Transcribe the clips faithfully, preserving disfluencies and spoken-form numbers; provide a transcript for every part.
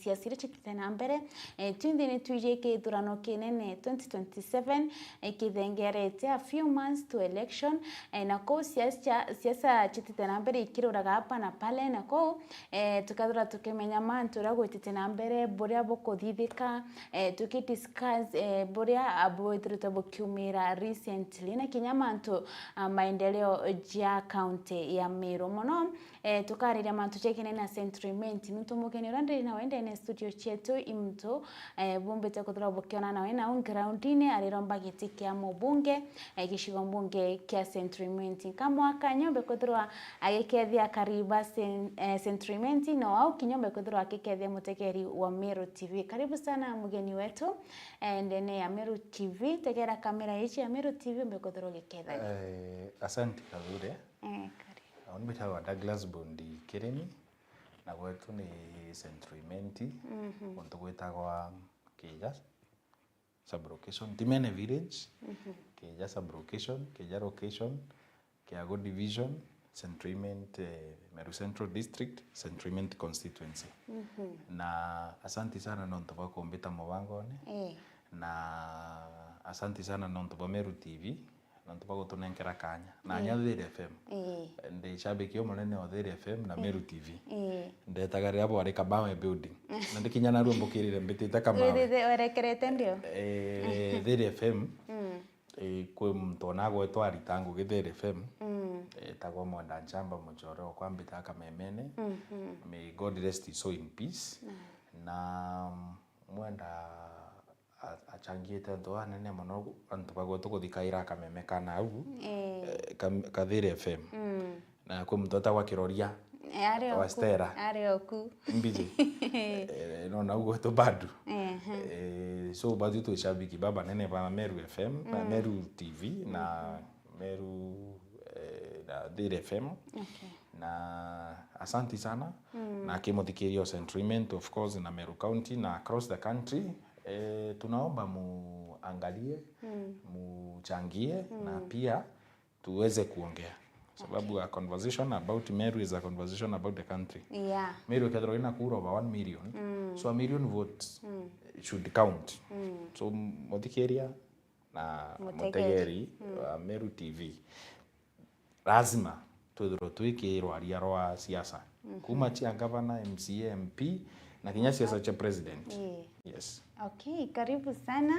siasa iria citite na mbere, eh, twinthe ni twiji kithurano kinene twenty twenty-seven, eh, kithengerete, a few months to election, eh, na kou siasa, siasa citite na mbere ikiruraga hapa na pale, na kou, eh, tukethira tukimenya mantu uria gwitite na mbere, buria bukuthithika, eh, tukidiscuss, eh, buria, ah, bwithiritwe bukiumira recently, na kinya mantu, ah, maendeleo ja county ya Meru. Mono, eh, tukariria mantu jegiene na Central Imenti, nuntu mugeni uria ndiri nawe ndene studio cietu i muntu, eh, bumbite kwithirwa bukiona nawe nau groundine ariromba giti kia mubunge, eh, gicigo mbunge kia Central Imenti. Nkamwaka nyombe kwithirwa agikethia akari ba Cen-, eh, Central Imenti, no au kinyombe kwithirwa agikethia mutegeri wa Meru T V. Karibu sana mugeni wetu, eh, ndene ya Meru T V. Tegera kamera ici ya Meru T V umbe kwithirwa ugikethania. Eh, asante Kathure. Eh, karibu. Au mbitagwa Douglas Bondi Kirimi, na gwetu ni Central Imenti, Mhm. guntu gwitagwa Kiija sub-location, Timene village, Mhm. Kiija sub-location, Kiija location, Kiagu division, Central Imenti, eh, Meru Central District, Central Imenti constituency. Mhm. Na asanti sana nontu bwa kumbita mubangone. Eh. Na asanti sana nontu bwa Meru T V, nontu bwa gutunenkera kanya. Na Eh. nya Thiri F M. Eh. Ndi shabiki umunene o Thiri F M na Eh. Meru T V. Eh. Ndetaga riria bwari Kabawe building. Na ndikinya narua mbukirire mbitite Kabawe. Withite werekerete ndio? Eh, Thiri F M. Mm. Eh, kwi muntu ona agwetwa arita ngugi Thiri F M. Mm. Etagwa Mwenda Nchamba Muchore okwa mbita Kamemene. Mhm. May God rest his soul in peace. Mm. Na Mwenda a-, achangite antu anene mono, antu bagwetu kuthikaira kameme ka nau, Eh. eh, ka, ka Thiri F M. Mm. Na kwi muntu etagwa Kiroria Eh, ari wa oku. Stella. Ari oku. Mbiji. Eh, no nau gwetu badu. Ehe. Eh, so badu twi shabiki babanene ba Meru F M, na Mm. Meru T V, na Meru, eh, na Thiri F M. Okay. Na asanti sana. Mm. Na kimuthikiria o Central Imenti, of course, na Meru County, na across the country. Eh, tunaomba muangalie, Mm. muchangie, na Mm. pia tuweze kuongea. Sababu Okay. a conversation about Meru is a conversation about the country. Yeah. Meru ikethirwa ina kura over one million, Mm. so a million votes Mm. should count. Mm. So, muthikiria na Mutegeri. mutegeri Mm. wa Meru T V, lazima twithirwe twikirwa aria rwa siasa. Mhm. Kuma cia gavana, M C A, M P, na kinya siasa cia president. Ii. Yes. Okay, karibu sana.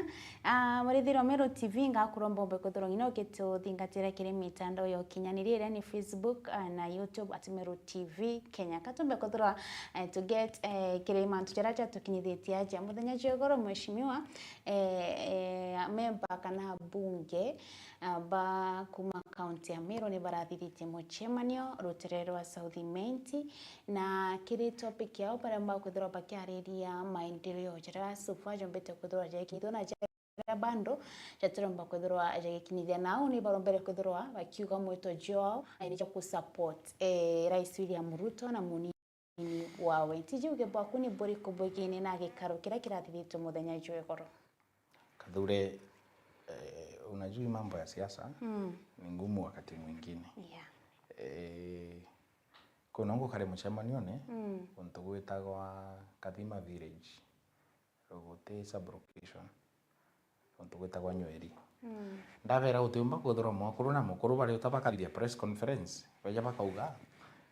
Ah, murithiri wa Meru T V, ngakuromba umbe kwithirwa ng'ina ugituthingatira kiri mitandao ya ukinyaniria iria ni Facebook, ah, na YouTube at Meru T V Kenya. Katumbe kwithirwa, eh, to get, eh, kiri mantu jaria jatukinyithitie aja. Muthenya jwa igoro, mheshimiwa, eh, eh, memba kana bunge, ah, ba kuma kaunti ya Meru ni barathithitie mucemanio rutere rwa South Imenti, na kiri topic yao baria bakwithirwa bakiariria maendeleo jaria so far jombete kwithirwa jagikithwa na jaria bando jatiromba kwithirwa jagikinyithia. Nao ni barombere kwithirwa bakiuga mwito jwao ni ja ku support, eh, Rais William Ruto na munini wawe. Ntiji uge bwaku ni buriku bwigine na gikaro kiria kirathithitwe muthenya jwa igoro? Kathure, eh, unajua hii mambo ya siasa Mm. ni ngumu wakati mwingine. Yeah. Eh, kuna ngukare mucemanione, Mm. kuntu gwitagwa Kathima Village, Ruguti sub-location, kuntu gwitagwa Nyweri. Mm. Ndabera utiumba kwithirwa mwakuru na mukuru bari uta bakathithia press conference, beja bakauga,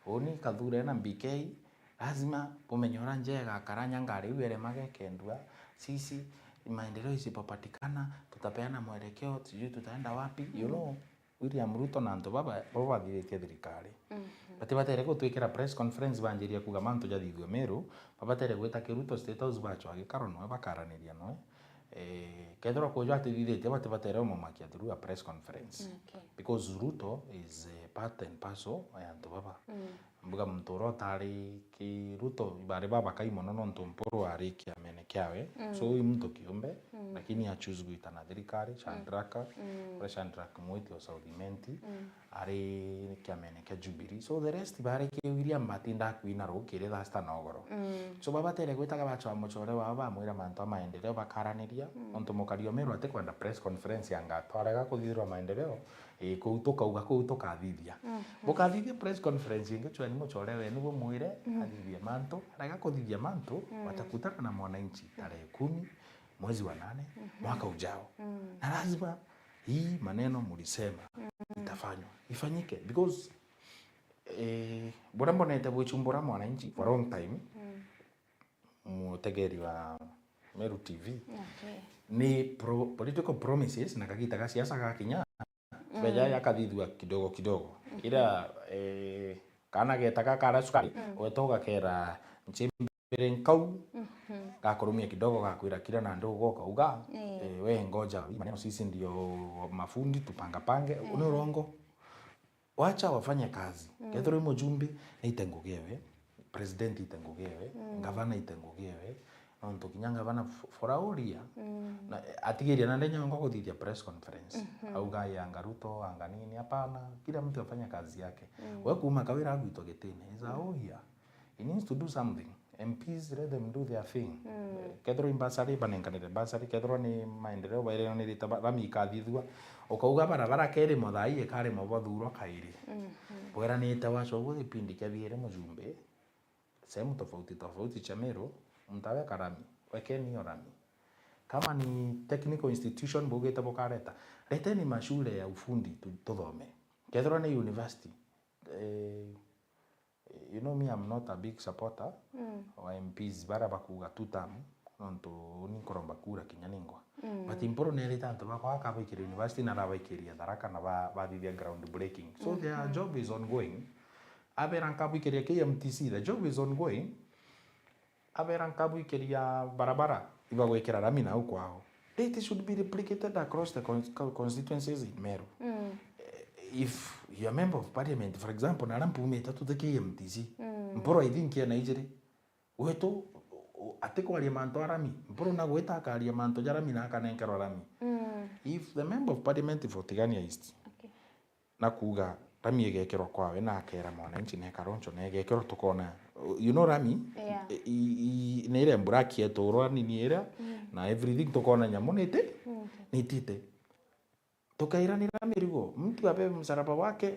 uni Kathure na B K, lazima bumenye uria njaa igakara, nya ngari iu iremage ikendua, sisi, maendeleo isipopatikana, tutapeana mwelekeo, sijui tutaenda wapi, you Mm. know, William Ruto na antu baba, baba bathithitie thirikari. Mhm. Batibatere gutwikira press conference banjiria kuga mantu jathithue Meru, babatere gwita ki Ruto State House bachwa gikaro noe bakaraniria noe. Eh, kethirwa kujwa atithithitie batibatere umumakia through a press conference. Okay. Because Ruto is, eh, part and parcel ya antu baba. Mm. Mbuga muntu uria utari ki Ruto, bari babakai mono nontu Mpuru ari kiamene kiawe. Mm. So, wi muntu kiumbe, Mm. lakini a choose gwita na thirikari, Mm. Shadrack, Mm. uria Shadrack Mwiti o South Imenti, Mm. ari kiamene kia Jubilee. So, the rest bari ki William batinda kwina rukiri thaa sita na ugoro. Mm. So, babatere gwitaga bachwa muchore wao, bamwira mantu a maendeleo, bakaraniria, Mm. nontu mukari o Meru atikwenda press conference anga twarega kuthithirwa maendeleo, Ii, kuu tukauga, kuu tukathithia. Mhm. Bukathithia press conference ingi, chweni muchore wenu bumwire, mhm, athithie mantu, arega kuthithia mantu, mm, watakutana na mwananchi tarehe kumi mwezi wa nane, mhm, mwaka ujao. Mm. Na lazima hii maneno mulisema, mm, itafanywa, ifanyike, because, eh, buria mbonete buichumbura mwananchi for a long time, mm, mutegeri wa Meru T V, okay, ni pro-, political promises na kagita ga siasa gakinya, mm, beja yakathithua kidogo kidogo. Mhm. Ira, eh, kana geta gakara sukari, mm, weta ugakera nchimbire nkau, mhm, gakurumia kidogo, gakwira kira na ndugu ukauga, eh, eh, we ngoja, hii maneno sisi ndio mafundi, tupangapange, eh, ni urongo. Wacha wafanye kazi. Mm. Kethirwa i mujumbe, naite ngugi ewe, president ite ngugi ewe, mm, ngavana ite ngugi ewe, nontu kinya ngavana f-, for a whole year, mm, na, atigiria na ndenya ngo kuthithia press conference. Mhm. Auga yanga Ruto, anga nini, hapana, kila mtu afanya kazi yake. Mm. We kuuma kawira agwitwa gitine, is a whole year. He needs to do something. M Ps, let them do their thing. Mm. Eh, kethirwa i bursary, banenkanire bursary, kethirwa ni maendeleo, baire ni rita ba-, rami ikathithua. Ukauga barabara kerimo thaa ii ikarimo bwathurwa kairi. Mhm. Bweranite wacogu gipindi kia biere mujumbe, sehemu tofauti tofauti cia Meru, mtaweka rami, wekeni hiyo rami. Kama ni technical institution bugite bukareta, reteni mashule ya ufundi tu-, tuthome. Kethirwa ni university, eh, you know me, I'm not a big supporter, mm, wa M Ps bara bakuga two term, nontu ni nkuromba kura kinya ningwa. Mm. But Mpuru nerite antu bakwa akabaikiria university na arabaikiria Tharaka na ba-, bathithia ground breaking. So their, mhm, job is ongoing. Abera nkabwikiria K M T C, the job is ongoing. Abera nkabwikiria barabara, ibagwikira rami nau kwao. It should be replicated across the con-, co-, constituencies in Meru. Mm. Eh, if you're a member of parliament, for example, na aria mpumite tuti K M T C, mm, Mpuru, I think, ena ijiri. Gwetu, u-, u-, atikwaria mantu a rami. Mpuru na gwita akaria mantu ja rami na akanenkerwa rami. Mm. If the member of parliament for Tigania East, okay, na kuuga rami igekirwa kwawe, na akeera mwananchi na ikaronchwa na igekirwa, tukoona, you know, rami, yeah, i, i, i, ni iria mbura kieturwa nini iria, mm, na everything, tukoona nyamu niti, mm, nitite. Tukairanira mirigo, mtu abebe msalaba wake,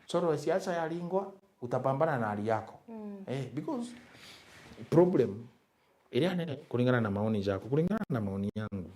choro ya siasa yaringwa, utapambana na hali yako. Mm. Eh, because problem iria nene, kuringana na maoni jaku, kuringana na maoni yangu,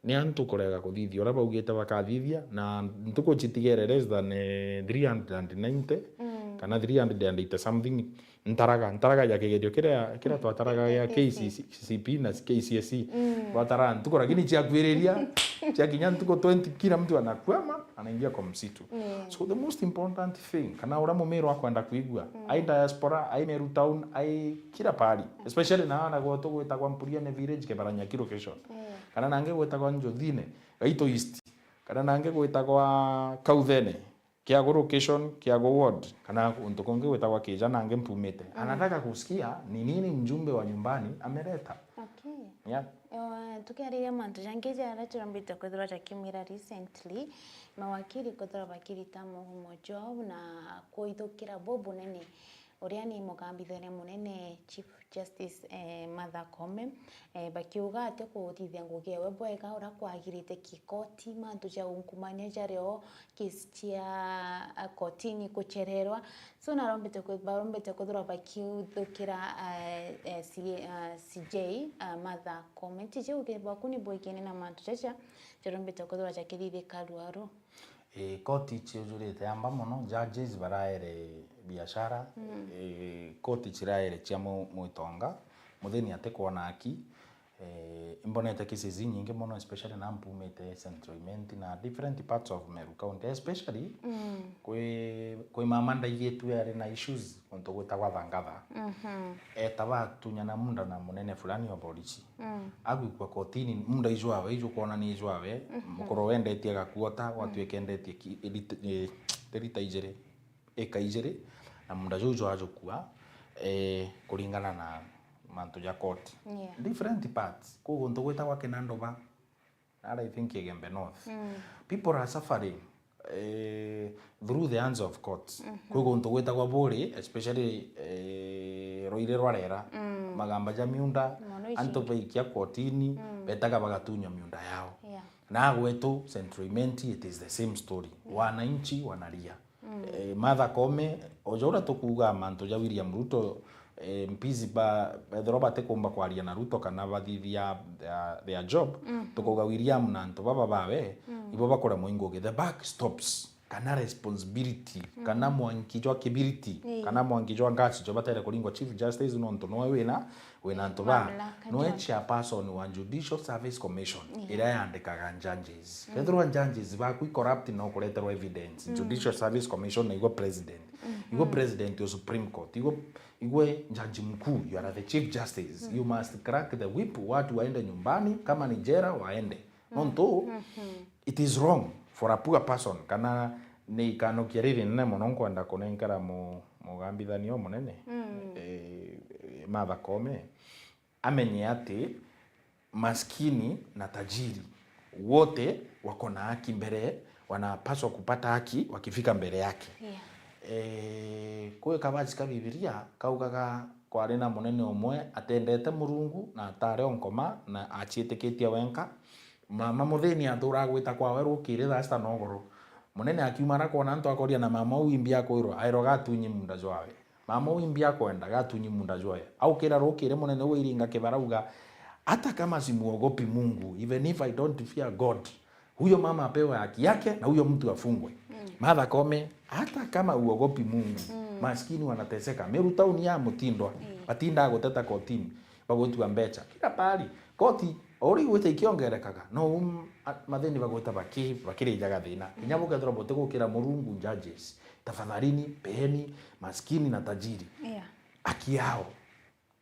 ni antu kurega kuthithia uria baugite bakathithia, na ntuku citigere less than, eh, three hundred and ninety, mm, kana three hundred and eighty something, ntaraga, ntaraga ya kigerio kiria, kiria twataraga ya K C C, K C C P na K C S E. Mm. Twataraga ntuku, lakini ciakuiriria, ciakinya ntuku twenty, kila mtu anakwama, anaingia kwa msitu. Yeah. So the most important thing, kana uria mumiru akwenda kuigua, mm, ai diaspora, ai Meru town, ai kila pahali, especially na ana gwetu gwitagwa Mpuriene village, Kebaranyaki location. Yeah. Kana nangi gwitagwa Njothine, Gaito East. Kana nangi gwitagwa Kauthene, Kiagu location, Kiagu ward, kana guntu kungi gwitagwa Kija nangi mpumite. Mm. Anataka kusikia ni nini mjumbe wa nyumbani ameleta. Okay. Yeah. Eh, tukiariria mantu jangi jaria jarombite kwithirwa jakiumira recently, mawakili kwithirwa bakirita muhumo jwao na kwithukira bubunene uria ni mugambithania munene Chief Justice, eh, Martha Koome, eh, bakiuga ati kuthithia ngugi ewe bwega uria kwagirite kikoti, mantu ja unkumania jario, case cia, ah, kotini kuchererwa. So narombete kwe-, barombete kwithirwa bakiuthukira, ah, eh, C-, ah, C J, ah, Martha Koome. Tiji uge bwaku ni bwigene na mantu jaja jarombete kwithirwa jakithithika ruaru? Ii, koti ciujurite amba mono, judges baraere biashara, mm, ii, koti ciraere cia mu-, mwitonga, muthini atikwona aki. Ii, imbonete cases inyingi mono, especially na mpumite Central Imenti na different parts of Meru County, especially, mm, kwi, kwi mama ndaigitue ari na issues untu gwitagwa Thangatha. Mhm. Eta batunyana munda na munene fulani wa borichi. Mm. Agwikua kotini, munda ijwawe, ijukwona ni ijwawe, mhm, mukuru wendetie gakuota, gwatuika, mm, endetie ki-, lit-, eh, lita ijiri, eka ijiri, na munda juu jwajukua, eh, kuringana na mantu ja court. Yeah. Different parts, kwi guntu gwitagwa Kinanduba, na I think Igembe North. Mm. People are suffering, eh, through the hands of courts. Mhm. Kwi guntu gwitagwa Buri, especially, eh, Rwaire rwa Rera, mm, magamba ja miunda, mono ici, antu baikia kotini, mm, betaga bagatunywa miunda yao. Yeah. Na gwetu Central Imenti, it is the same story. Wananchi wanalia. Mm. Eh, Martha Koome, o ja uria tukuuga mantu ja William Ruto, eh, M Ps ba, bethirwa batikumba kwaria na Ruto kana bathithia their, their job, mhm, tukuuga William na antu baba bawe, mm, ibo bakuremwa ingugi. The buck stops. Kana responsibility, mm, kana mwanki jwa kibiriti, ii, kana mwanki jwa ngasi jo batere kuringwa Chief Justice, nontu noe wina, wina antu ba, mamlaka noe jo. Chairperson wa Judicial Service Commission, ii, iria yandikaga judges. Mm. Kethirwa judges baku i corrupt, no kureterwa evidence. Mm. Judicial Service Commission na igwe president. Mhm. Igwe president wa Supreme Court. Igwe, igwe jaji mkuu, you are the Chief Justice. Mm. You must crack the whip, watu waende nyumbani, kama ni jera, waende. Nontu, mhm, it is wrong for a poor person, kana ni ikanukia ririnene mono nkwenda kunenkera mu-, mugambithania umunene, mm, eh, Martha Koome, amenye ati maskini na tajiri wote wako na haki mbele, wanapaswa kupata haki wakifika mbele yake. Yeah. Eh, kwi kabaji ka Bibilia kaugaga kwari na munene umwe atendete Murungu na atari o nkoma na aciitikitie wenka, Mama muthini athuraa gwita kwawe rukiri thaa sita nogoro. Munene akiuma arakwona antu akoria, "Na mama uu imbi akwirwa?" Airwa, "Gatunyi munda jwawe." Mama uu imbi akwenda? "Gatunyi munda jwawe." Aukira rukiri, munene uu airinga kibara auga, "Hata kama simuogopi Mungu, even if I don't fear God, huyo mama apewe haki yake na huyo mtu afungwe." Mm. Martha Koome, hata kama uogopi Mungu, mm, maskini wanateseka. Meru tauni ya mutindwa, mm, batindaga guteta kotini, bagwitua mbecha. Kila pahali. Koti, o riu igwita ikiongerekaga, no um, a, mathini bagwita baki-, bakirijaga thina. Kinya bukethirwa butigukira Murungu judges, tafadhalini, peeni maskini na tajiri, yeah, haki yao.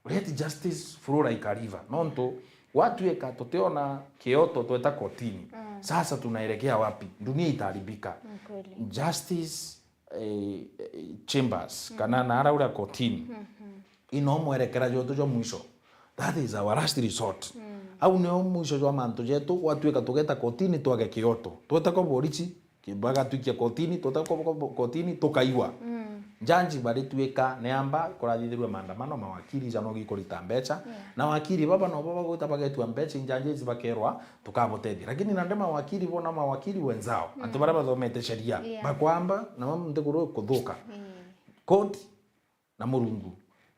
Let justice flow like a river. Nontu, gwatuika tutiona kioto tweta kotini, mm, sasa tunaelekea wapi? Dunia itaharibika. Ni kweli. Justice eh, eh, chambers, mm, kana naara uria kotini, mhm, ino mwerekera jwetu jwa mwisho. That is our last resort. Mm. Au nio mwisho jwa mantu jetu, gwatuika tugeta kotini twage kioto. Tweta kwa borichi, ki-, bagatwikia kotini, tweta kwa, kwa, kotini, tukaiwa. Mm. Njanji barituika ni amba kurathithirwe maandamano, mawakili ja no gikurita mbecha. Yeah. Na wakili baba no baba bagwita bagetua mbecha, njanji ici bakerwa tukabutethia. Lakini nandi mawakili bo na mawakili wenzao, antu, mm, baria bathomete sheria, yeah, bakwamba na mam-, nthiguru ikuthuka. Mm. Court na Murungu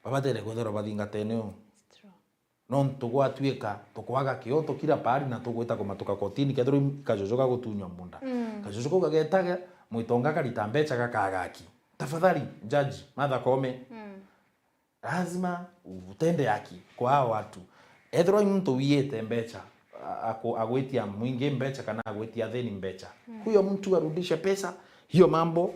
babatere kwithirwa bathingatene uu. It's true. Nontu gwatuika tukwaga kioto kila pahali na tugwita kumatuka kotini, kethirwa i kajuju ga gutunywa munda. Mm. Kajuju kau gagetage, mwitonga akarita mbecha gakaga aki. Tafadhali, Judge Martha Koome, mm, lazima utende haki kwa hao watu. Ethirwa i muntu wiyite mbecha, a-, aku-, agwitia mwingi mbecha kana agwitia athini mbecha, mm, huyo mtu arudishe pesa, hiyo mambo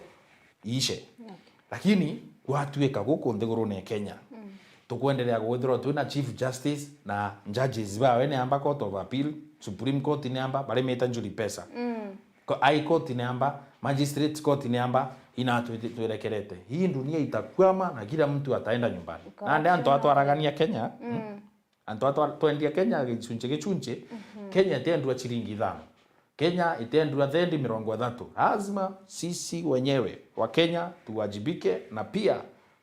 iishe. Okay. Lakini gwatuika guku nthigurune ya Kenya, mm, tukwendelea gwithirwa twina Chief Justice na judges bawe ni amba Court of Appeal, Supreme Court ni amba, barimite njuri pesa. Mm. Ko-, High Court ni amba, Magistrate Court ni amba, ina twi-, twirekerete. Hii dunia itakwama na kila mtu ataenda nyumbani. Nandi antu atwaragania Kenya, mm, mm, antu atwa-, twendia Kenya gichunchi gichunchi, mhm, Kenya itiendua chiringi ithano. Kenya itiendua thendi mirongo ithatu. Lazima sisi wenyewe wa Kenya tuwajibike na pia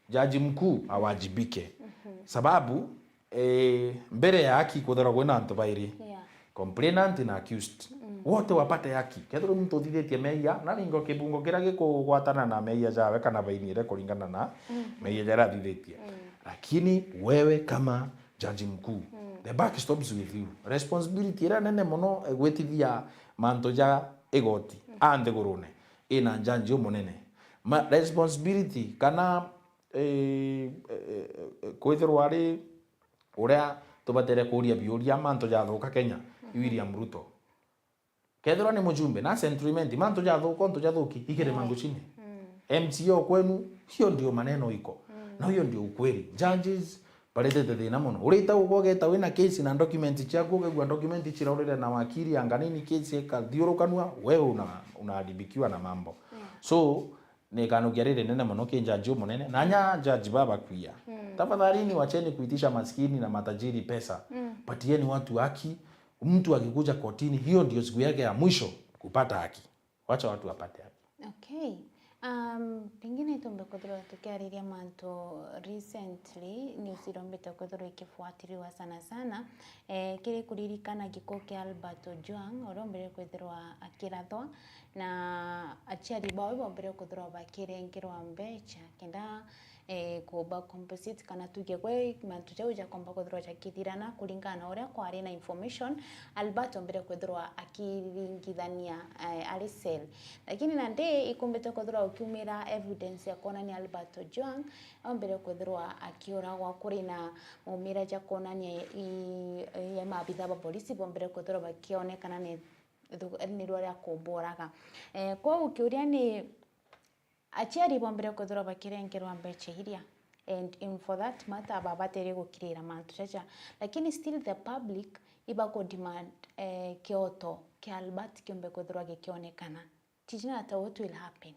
jaji mkuu awajibike. Mhm. Sababu, eh, mbere ya haki kwithirwa kwina antu bairi. Yeah. Complainant na accused. Mm. Wote wapate haki. Kethirwa muntu uthithitie meia, na ningo kibungo kiria gikugwatana na meia jawe kana baini iria kuringana na, mhm, meia jaria athithitie. Mm. Lakini wewe kama jaji mkuu, mm, the buck stops with you. Responsibility iria nene mono igwitithia mantu ja igoti, mm, a nthigurune, ina jaji umunene. Ma-, responsibility kana eh, eh, eh, kwithirwa ari uria tubatere kuuria biuria mantu jathuka Kenya, mhm, William Ruto. Kethirwa ni mujumbe na Central Imenti, mantu jathuka, untu jathuki, ikiri, eh, manguchini. Mm. M C A o kwenu, hiyo ndio maneno iko. Mm. Na hiyo ndio ukweli. Judges baretete thina mono. Urita ugwogeta wina case na documents ciaku, ukegua documents ciraurire na wakili, anga nini case ikathiurukanua, wewe una-, unaadhibikiwa na mambo. Mm. So, ni ikanukia ririnene mono ki jaji umunene, na nya jaji babakwia. Mm. Tafadhalini, wacheni kuitisha maskini na matajiri pesa. Mm. Patieni watu haki. Mtu akikuja kotini, hiyo ndio siku yake ya mwisho kupata haki. Wacha watu wapate haki. Okay. Um, pengine tumbe kwithirwa tukiariria mantu recently, news irombite kwithirwa ikifuatiriwa sana sana. Eh, kiri kuririkana gikuo kia Albert Ojwang, uria ombire kwithirwa akirathwa, na aciari bawe bombire kwithirwa bakirengerwa mbecha, kenda eh, kuumba compensate kana tuge gwe mantu jau jakomba kwithirwa jakithirana kuringana na uria kwari na information Albert ombire kwithirwa akiringithania, eh, ari cell. Lakini nandi ikumbite kwithirwa ukiumira evidence ya kwonania Albert Ojwang ombire kwithirwa akiuragwa. Kuri na maumira ja kwonania i, i, ya maabitha ba polisi bombire kwithirwa bakionekana ni, ni rwa ria kumburaga. Eh, kwou kiuria ni, aciari bombire kwithirwa bakirengerwa mbecha iria, and in for that matter, babatere gukirira mantu jaja, lakini still the public ibaku demand, eh, kioto kia Albert kiumbe kwithirwa gikionekana. Tijina ata what will happen.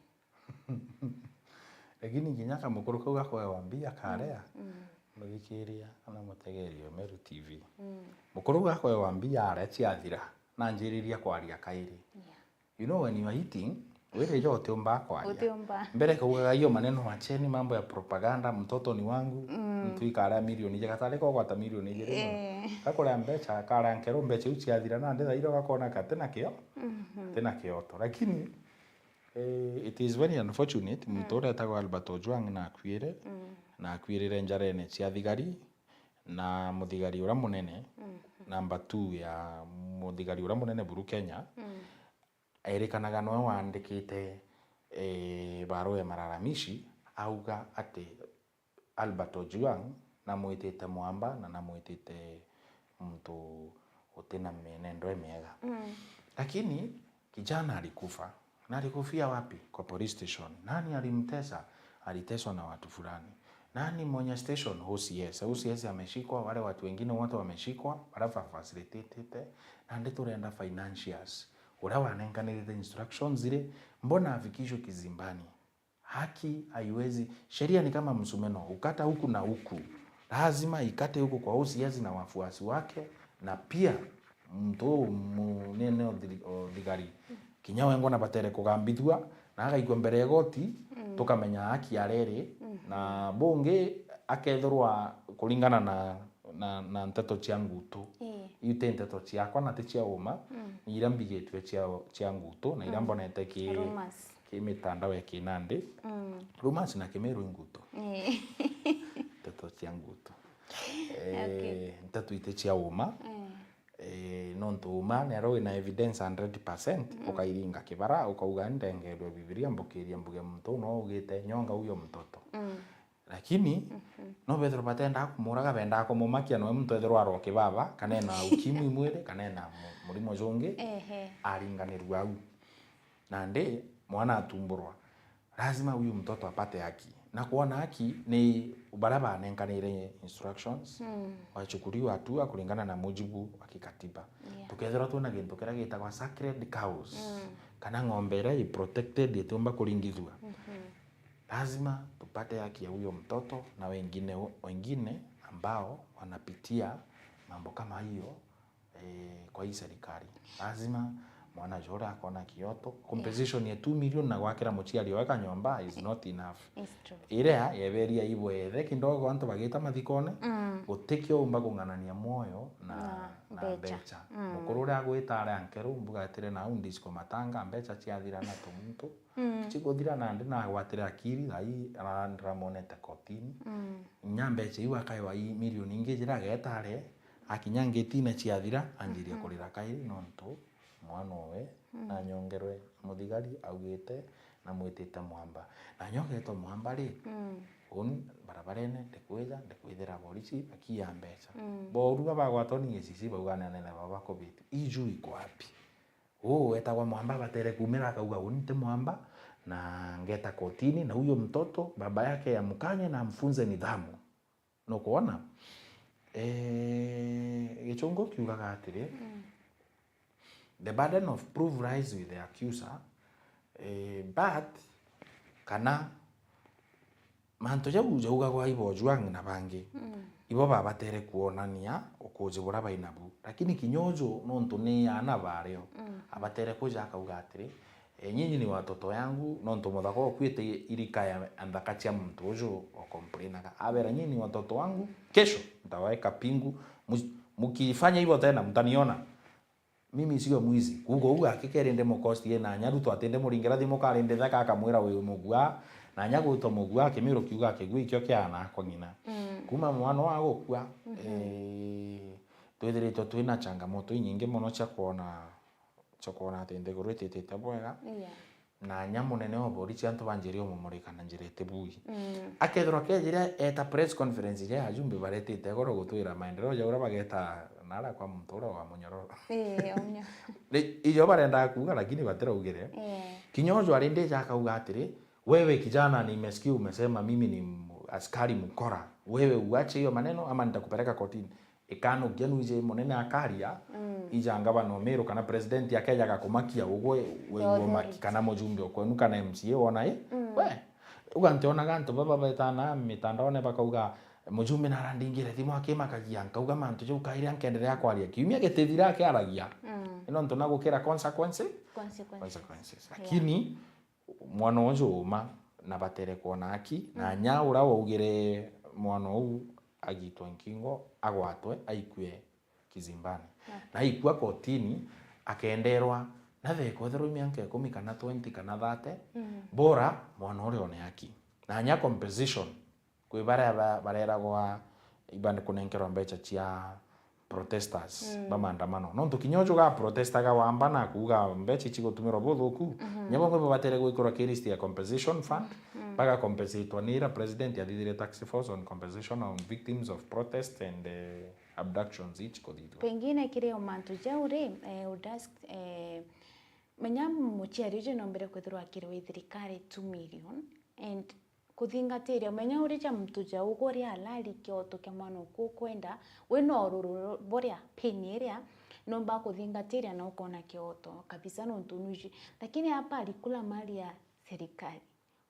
Lakini nginya kamukuru kau gakoewa mbia karea, mm, muthikiria kana mutegeri o Meru T V. Mm. Mukuru gakoewa mbia are ciathira, na njiriria kwaria kairi. Yeah. You know, when you are eating, wire jo utiumba kwaria. Utiumba. Mbere kaugaga hiyo maneno, wacheni mambo ya propaganda, mtoto ni wangu, mm, mtu ikara milioni ije, gatari kogwata milioni ijiri. Eh. Gakuria mbecha, akara nkero, mbecha iu ciathira, nandi thaira gakona kati na kio, mhm, kati na kioto. Lakini, eh, it is very unfortunate, muntu, mm, uria etagwa Albert Ojwang na akuire, mm, na akuirire njarene cia thigari, na muthigari uria munene, mhm, number two ya muthigari uria munene buru Kenya, mm, erikanaga nowe waandikite, eh, barua ya malalamishi, auga ati Albert Ojwang namwitite mwamba na namwitite muntu utina mienendo imiega. Mm. Lakini kijana alikufa. Na alikufia wapi? Kwa police station. Nani alimtesa? Aliteswa na watu fulani. Nani mwenye station? O C S. O C S ameshikwa, wale watu wengine wote wameshikwa, alafu afacilitate. Nandi turenda financiers. Uria wanenkanirite instructions iri, mbona afikishwe kizimbani? Haki haiwezi, sheria ni kama msumeno, ukata huku na huku. Lazima ikate huku kwa O C S na wafuasi wake, na pia muntu uu munene o thiri-, o thigari. Kinya wengwa na batere kugambithua, na agaikua mbere ya igoti, mm, tukamenya haki areri, mhm, na bungi akethirwa kuringana na na, na nteto cia ngutu. Ii. Iu ti nteto ciakwa na ti cia uma, mm, ni iria mbigitue cia, cia ngutu, na iria, mm, mbonete ki, rumors, ki mitandao ya kinandi. Mm. Rumors na Kimiru i ngutu. Ii. Nteto cia ngutu. Eh, okay. Nteto iti cia uma. Mm. Eh, nontu uma ni aria wina evidence hundred percent, mm, ukairinga kibara, ukauga, "Ndengerwe Bibilia, mbukiria mbuge muntu uu no augite, nyonga huyo mtoto." Mm. Lakini, mhm, no bethirwa batendaa kumuraga, bendaa kumumakia, noe muntu ethirwa arwa kibaba, kana ena ukimwi mwiri, kana ena mu-, murimo jungi, ehe, aringanirua au. Nandi, mwana atumburwa, lazima huyu mtoto apate haki. Na kwona haki ni baria banenkanire instructions, mm, wachukuliwa hatua kulingana na mujibu wa kikatiba. Yeah. Tukethirwa twina gintu kiria gitagwa sacred cows, mm, kana ng'ombe iria i protected itiumba kuringithua. Mhm. Lazima tupate haki ya huyo mtoto na wengine, wengine ambao wanapitia mambo kama hiyo, eh, kwa hii serikali. Lazima mwana jore akona kioto. Compensation ya two million na gwakira muciari owe kanyomba is not enough. It's true. Iria yeberia ibwethe kidogo antu bagita mathikone, mm, gutikio umba kung'anania mwoyo na, na, na mbecha. Mbecha. Mm. Mukuru uria agwita aria nkeru, mbuga atire, nau ndisco matanga, mbecha ciathira na tumuntu. Mm. Chikuthira nandi nagwatire akiri, thaa ii ara-, ndiramonete kotini. Mm. Inya mbecha iu akaewa i milioni ingi jira agetare, akinya ngitine ciathira, anjirie, mhm, kurira kairi nontu mwana owe, mm, nanyongerwe muthigari augite namwitite mwamba. Na nyogetwe mwamba ri, mm, uni barabarene, ndikwija, ndikwithira borichi, bakiya mbecha. Mm. Boru babagwatwa ni gicici, bauga ni anene baba bakubitwe. Iju iko wapi? Uu wetagwa mwamba abatere kuumira akauga, "Uni nti mwamba, na ngeta kotini, na huyo mtoto, baba yake yamkanye na amfunze nidhamu." Nukwona? Eh, Gichungu kiugaga atiri, mm, "The burden of proof lies with the accuser," eh, but kana mantu jau jaugagwa i ba Ojwang na bangi, mm, ibo babatere kwonania ukuji buria bainabu. Lakini kinya uju, nontu ni aana bario, mm, abatere kuja akauga atiri, E, nyinyi ni watoto yangu, nontu muthaka ukuite irika ya nthaka cia muntu uju ukomplainaga. Abera, "Nyinyi ni watoto wangu, kesho nitawaweka pingu, mu- mkifanya hivyo tena mtaniona." Mimi sio mwizi. Kuuga uu akikeri ndi mukosti ena nya Ruto atinde muringera thimu kari ndi thaka akamwira wi mugua, na nya gwitwa mugua akimiro kiuga akigua ikio kiana kwa ng'ina. Mm. Kuma mwana wa gukua, Mhm. eh, twithiritwe twina changamoto inyingi mono cia kwona, cia kwona ati nthiguru ititite bwega. Yeah. Na nya munene wa borichi antu banjirie umumurika na njira itibui. Mm. Akethirwa kejire eta press conference ja ajumbe baretite goro gutwira maendeleo ja uria bageta nara kwa muntu uria wa Munyororo. Eh, Munyororo. Ni- ijo barendaga kuuga, lakini batiraugire. Eh. Kinya uju ari ndija akauga atiri, "Wewe kijana, nimesikia umesema mimi ni m- askari mkora. Wewe uache hiyo maneno ama nitakupeleka kotini." Ikanukia nwije munene akaria, Mm. ija ngavana o Meru kana president akeja gakumakia ugwe, we Yo, umaki authority. Kana mujumbe o kwenu kana M C A wona i? Mm. We, uga ntionaga antu baba betana mitandaone bakauga, "Mujumbe narandingire thimu akimakagia," nkauga, "Mantu jau kairi ankenderea kwaria kiumia gitithira akiaragia." Mm. Ino ntu na gukira consequence? Consequences. Consequences. Yeah. Lakini mwana uju uma na batere kwona aki, na Mm. nya uria waugire mwana uu agitwe nkingo, agwatwe, aikue kizimbani. Okay. Na aikua kotini, akenderwa, na thekwethirwa mianka ikumi kana twenty kana thirty, Mm. bora mwana uria one aki. Na nya compensation, kwi baria ba- bareragwa ibande kunenkerwa mbecha cia protesters Mm. ba maandamano. Nontu kinya uju ga protestaga wamba na kuuga mbecha ici gutumirwa buthuku, Mhm. nya bamwe babatere gwikirwa ki list ya compensation fund, Mm. bagacompensatwa ni ira president athithire task force on compensation on victims of protest and, eh, abductions ici kuthithua. Pengine kiri o mantu jau ri, eh, udask, eh, menya muciari uju nombere kwithirwa akiriwe i thirikari two million and kuthingatiria, umenya uri ja muntu ja ugu uria arari kioto kia mwana uku ukwenda, wina ururu buria, pain iria, nomba kuthingatiria na ukona kioto kabisa nontu nuji. Lakini hapa alikula mali ya serikali.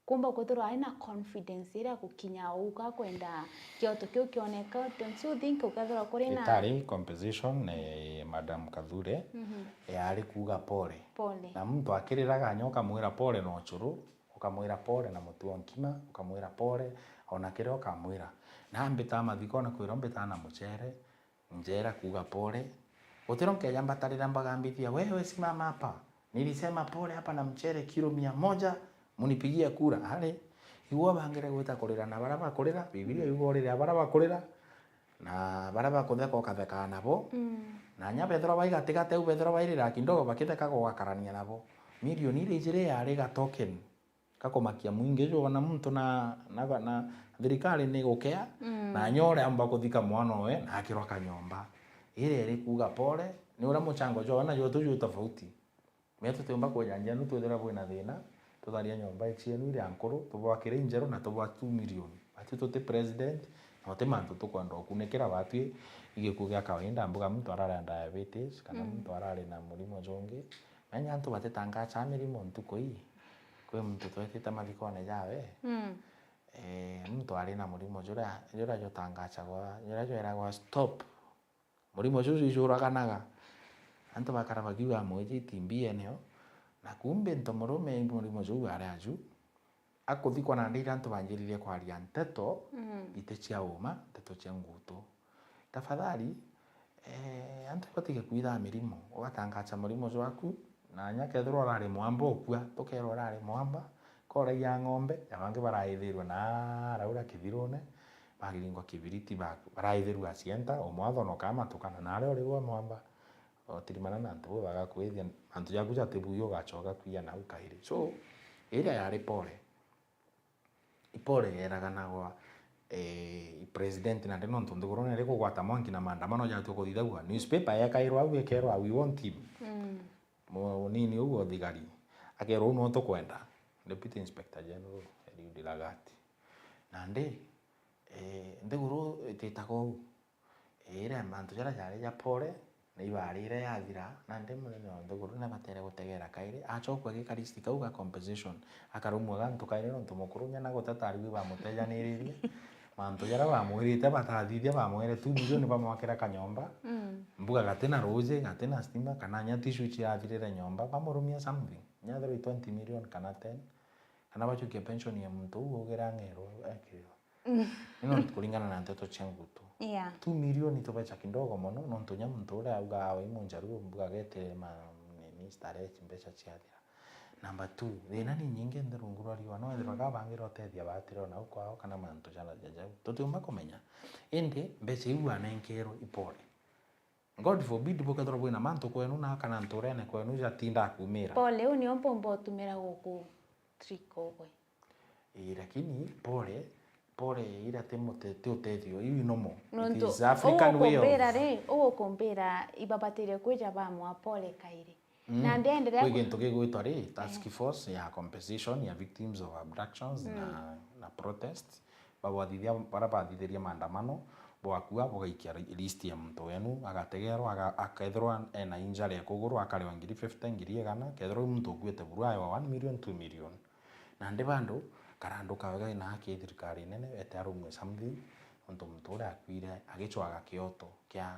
Kumba kwithirwa ari na confidence iria gukinya uga kwenda kioto kiu kioneka, don't you think ukethirwa kuri na Itari compensation, eh, Madam Kathure, Mhm. yari kuuga pole. Pole. Na muntu akiriraga nya ukamwira pole na uchuru, ukamwira pole na mutu wa nkima, ukamwira pole, ona kiria ukamwira. Na mbitaga mathikone kwirwa mbitaga na muchere, njera kuuga pole. Gutiro nkeja mbatarira mbagambithia, "Wewe simama hapa. Nilisema pole hapa na mchere kilo mia moja, munipigie kura." Ari, igua bangire gwita kurira na baria bakurira, Bibilia yuga urire baria bakurira, na baria bakutheka ukathekaa nabo. Mm. Na nya bethirwa bai gatigati au bethirwa bairira kidogo bakithekaga ugakarania nabo. Milioni iria ijiri yari ga token. Gakumakia mwingi jwona muntu na, na, na thirikari ni gukea, Mm. na nya uria amba kuthika mwana owe na akirwa kanyomba. Iria iri kuuga pole, ni uria muchango jwawe na jwetu jwi tofauti. Mea tutiumba kwijanjia nu twithira bwina thina, tutharia nyomba cienu iria nkuru, tubwakire injeru na tubwa two million. Ati tuti president, na uti mantu tukwenda ukunikira batwi, igikuo gia kawaida, mbuga muntu arari na diabetes, kana Mm. muntu arari na murimo jungi, Menya antu batitangacha mirimo ntuku ii. Kwi muntu twetite mathikone jawe. Mm. Eh, muntu ari na murimo juria, juria jutangachagwa, juria jweragwa stop. Murimo juju ijuraganaga. Antu bakara bakiuga mwiji T B eneo. Na kumbe nto murume murimo juu ari aju. Akuthikwa nandi iria antu banjiririe kwaria nteto Mm. iti cia uma, nteto cia ngutu. Tafadhali, eh, antu batige kwithaa mirimo, ugatangacha murimo jwaku, na nya kethirwa urari mwamba ukua, tukerwa urari mwamba, koragia ng'ombe, ja bangi baraithirwe na araura kithirune, bakiringwa kibiriti, ba-, baraithirwa asienta, umwe athonoka amatukana, na aria uri gwa mwamba, utirimana na antu bau bagakwithia, antu jaku jatibuio ugachoka kwia nau kairi. So, iria yari pole. Ipole yeraganagwa, eh, i president nandi nontu nthiguru neri kugwata mwanki na maandamano jatue kuthithagua. Newspaper yekairwa au, ikerwa, "We want him." Mm. Munini uu o thigari. Akerwa, "Uu nwe tukwenda." Deputy Inspector General Eliud Lagat. Nandi, eh, nthiguru ititaga uu. Iria mantu jaria jari ja pole, na ibarire yathira, nandi munene wa nthiguru nabatere gutegera kairi, achokua gika list kau ga compensation, akarumua gantu kairi nontu mukuru nyana guteta ariu ibamutejaniririe, Mantu jaria bamwirite batathithia, bamwire two million bamwakira kanyomba. Mm. Mbuga gatina ruuji, gatina stima, kana nya tissue ciathirire nyomba, bamurumia something. Nyathirwa i twenty million kana ten, kana bachukia pension ya muntu uu, ugire ang'erwe, ekirwe. Mm. Ino kuringana na nteto cia ngutu. Yeah. Two million itubecha kidogo mono, nontu nya muntu uria auga awe i munjaru, mbuga gete ma, nini, starehe mbecha ciathira. Number two, thina ni nyingi nthi rungu rwa riua, no ethirwa gabangire utethia batire ona au kwao kana mantu jara jajau. Tutiumba kumenya. Indi mbecha iu anenkerwe i pole. God forbid bukethirwa bwina mantu kwenu na kana nturene kwenu jatinda kumira. Pole, uu nio mpumba utumira guku trick ugwe. Ii, lakini pole, pole ira ti mute-, ti utethio, iu i normal. It is African way of. Nontu uu ukumbira ri, uu ukumbira ibabatire kwija bamwa pole kairi. Mm. Na ndienderea kwi gu- gintu gigwitwa ri, task force ya compensation ya victims of abductions na, na protest. Babwathithia, baria bathithirie maandamano, bwakua bugaikia ri-, list ya muntu wenu, agategerwa, aga-, akethirwa ena injury ya kuguru, akarewa ngiri fifty, ngiri igana, kethirwa i muntu ukuite buru, aewa one million, two million. Nandi bandu, karanduka wega ina haki thirikari nene, ete arumwe something, nontu muntu uria akuire agicwaga kioto kia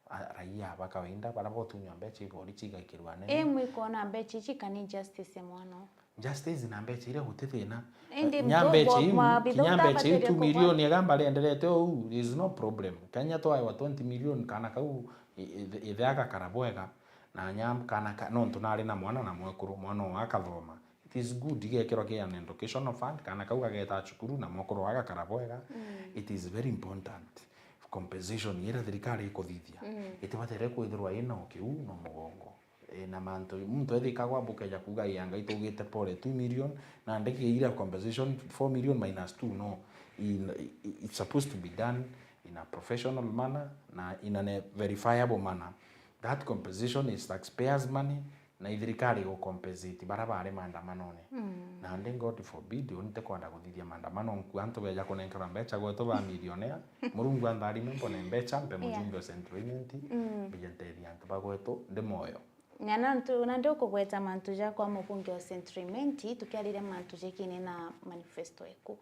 a-, raia ba kawaida, baria botunywa mbecha ibori cigaikirwa nene. Ii, mwikona mbecha ici kana injustice ya mwana uu? Justice na mbecha iria guti thina. Indi nya mtu mbecha bo-, iu, mabitho kinya mbecha iu utabateria two million igamba rienderete uu, there is no problem. Kenya twaewa twenty million, kana kau i-, i-, ithe agakara bwega, na nya kana ka-, nontu nari na mwana na mwekuru, mwana oo akathoma. It is good, igekirwa ki an educational fund, kana kau gageta cukuru na mwekuru oo agakara bwega. Mm. It is very important. Compensation iria thirikari ikuthithia, mm, itibatere kwithirwa ina ukiu na mugongo. E, na mantu, muntu ethikagwa bukeja kuuga, "Ii, Ngai tugite pole two million," na ndiki ira compensation four million minus two, no. In, i-, it's supposed to be done in a professional manner na in a verifiable manner. That compensation is taxpayers' money, na i thirikari igucompensate baria bari maandamanone. Mm. Nandi God forbid, uni ntikwenda kuthithia maandamano, nkua antu beja kunenkerwa mbecha gwetu ba millionaire, Murungu antharime mbone mbecha, mpe, yeah, mujumbe o Central Imenti, mm, mbije ntethia antu ba gwetu ndi moyo. Na nontu, nandi ukugweta mantu jakwa mubunge o Central Imenti, tukiariria mantu jekine na manifesto eku.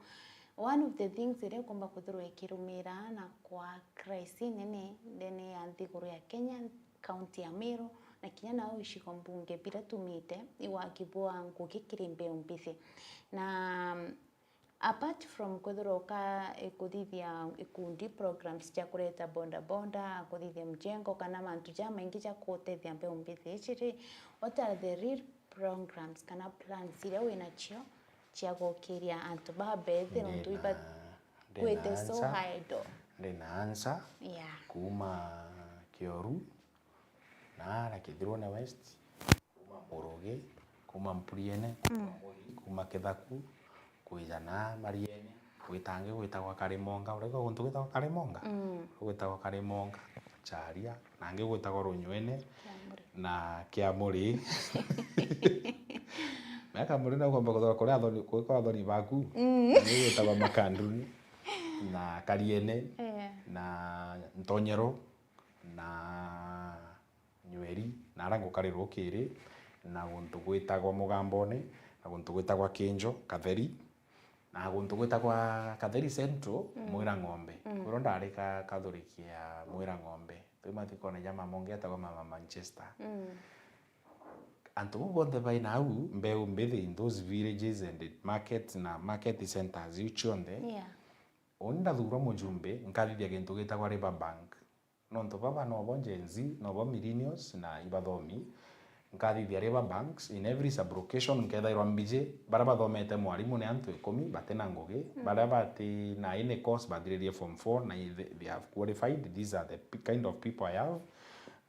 One of the things iria ukumba kwithirwa ikirumira na kwa crisis nene ndene ya nthiguru ya Kenya, kaunti ya Meru, na kinya nao icigo mbunge biria tumite, i waki bwa ngugi kiri mbeu mbithi. Na, mm, apart from kwithirwa uka-, ikuthithia ikundi, programs cia kureta boda boda, kuthithia mjengo, kana mantu jamaingi ja kutethia mbeu mbithi ici ri, what are the real programs kana plans iria winacio cia gukiria antu ba bethi nontu iba-, kwite so idle? Ndi na answer. Yeah. Kuuma Kioru, naara Kithirune West, kuuma Murugi, kuuma Mpuriene, kuuma, mm, Mui, kuuma Kithaku, kwija na Mariene, gwita angi gwitagwa Karimonga, urigwa guntu gwitagwa Karimonga? Mm. Gwitagwa Karimonga, Charia, na angi gwitagwa Runywene, Kiamuri, na Kiamuri. Na Kiamuri no ugomba kuthora kuria athoni, kwi kwa athoni baku. Mm. Na angi gwitagwa Makanduni, na Kariene, eh, na Ntonyero, na Nyweri, na aria ngukarirwa ukiri, na guntu gwitagwa Mugambone, na guntu gwitagwa Kinjo, Katheri, na guntu gwitagwa Katheri Central, mm, Mwira Ng'ombe. Mm. Kwiro ndari ka-, kathuriki ya Mwira Ng'ombe. Twi mathikone ja mama ungi etagwa Mama Manchester. Mm. Antu bau bonthe bai nau, mbeu mbithi in those villages and market na market centers iu cionthe. Yeah. Uni ndathurwa mujumbe, nkathithia gintu gitagwa River Bank. Nontu baba nobo Gen Z, nobo millennials na ibathomi, nkathithia River Banks in every sub-location, nkethairwa mbiji, baria bathomete mwarimu ni antu ikumi batina ngugi, mm, baria bati na any course bathiririe form four na they, they have qualified, these are the p-, kind of people I have.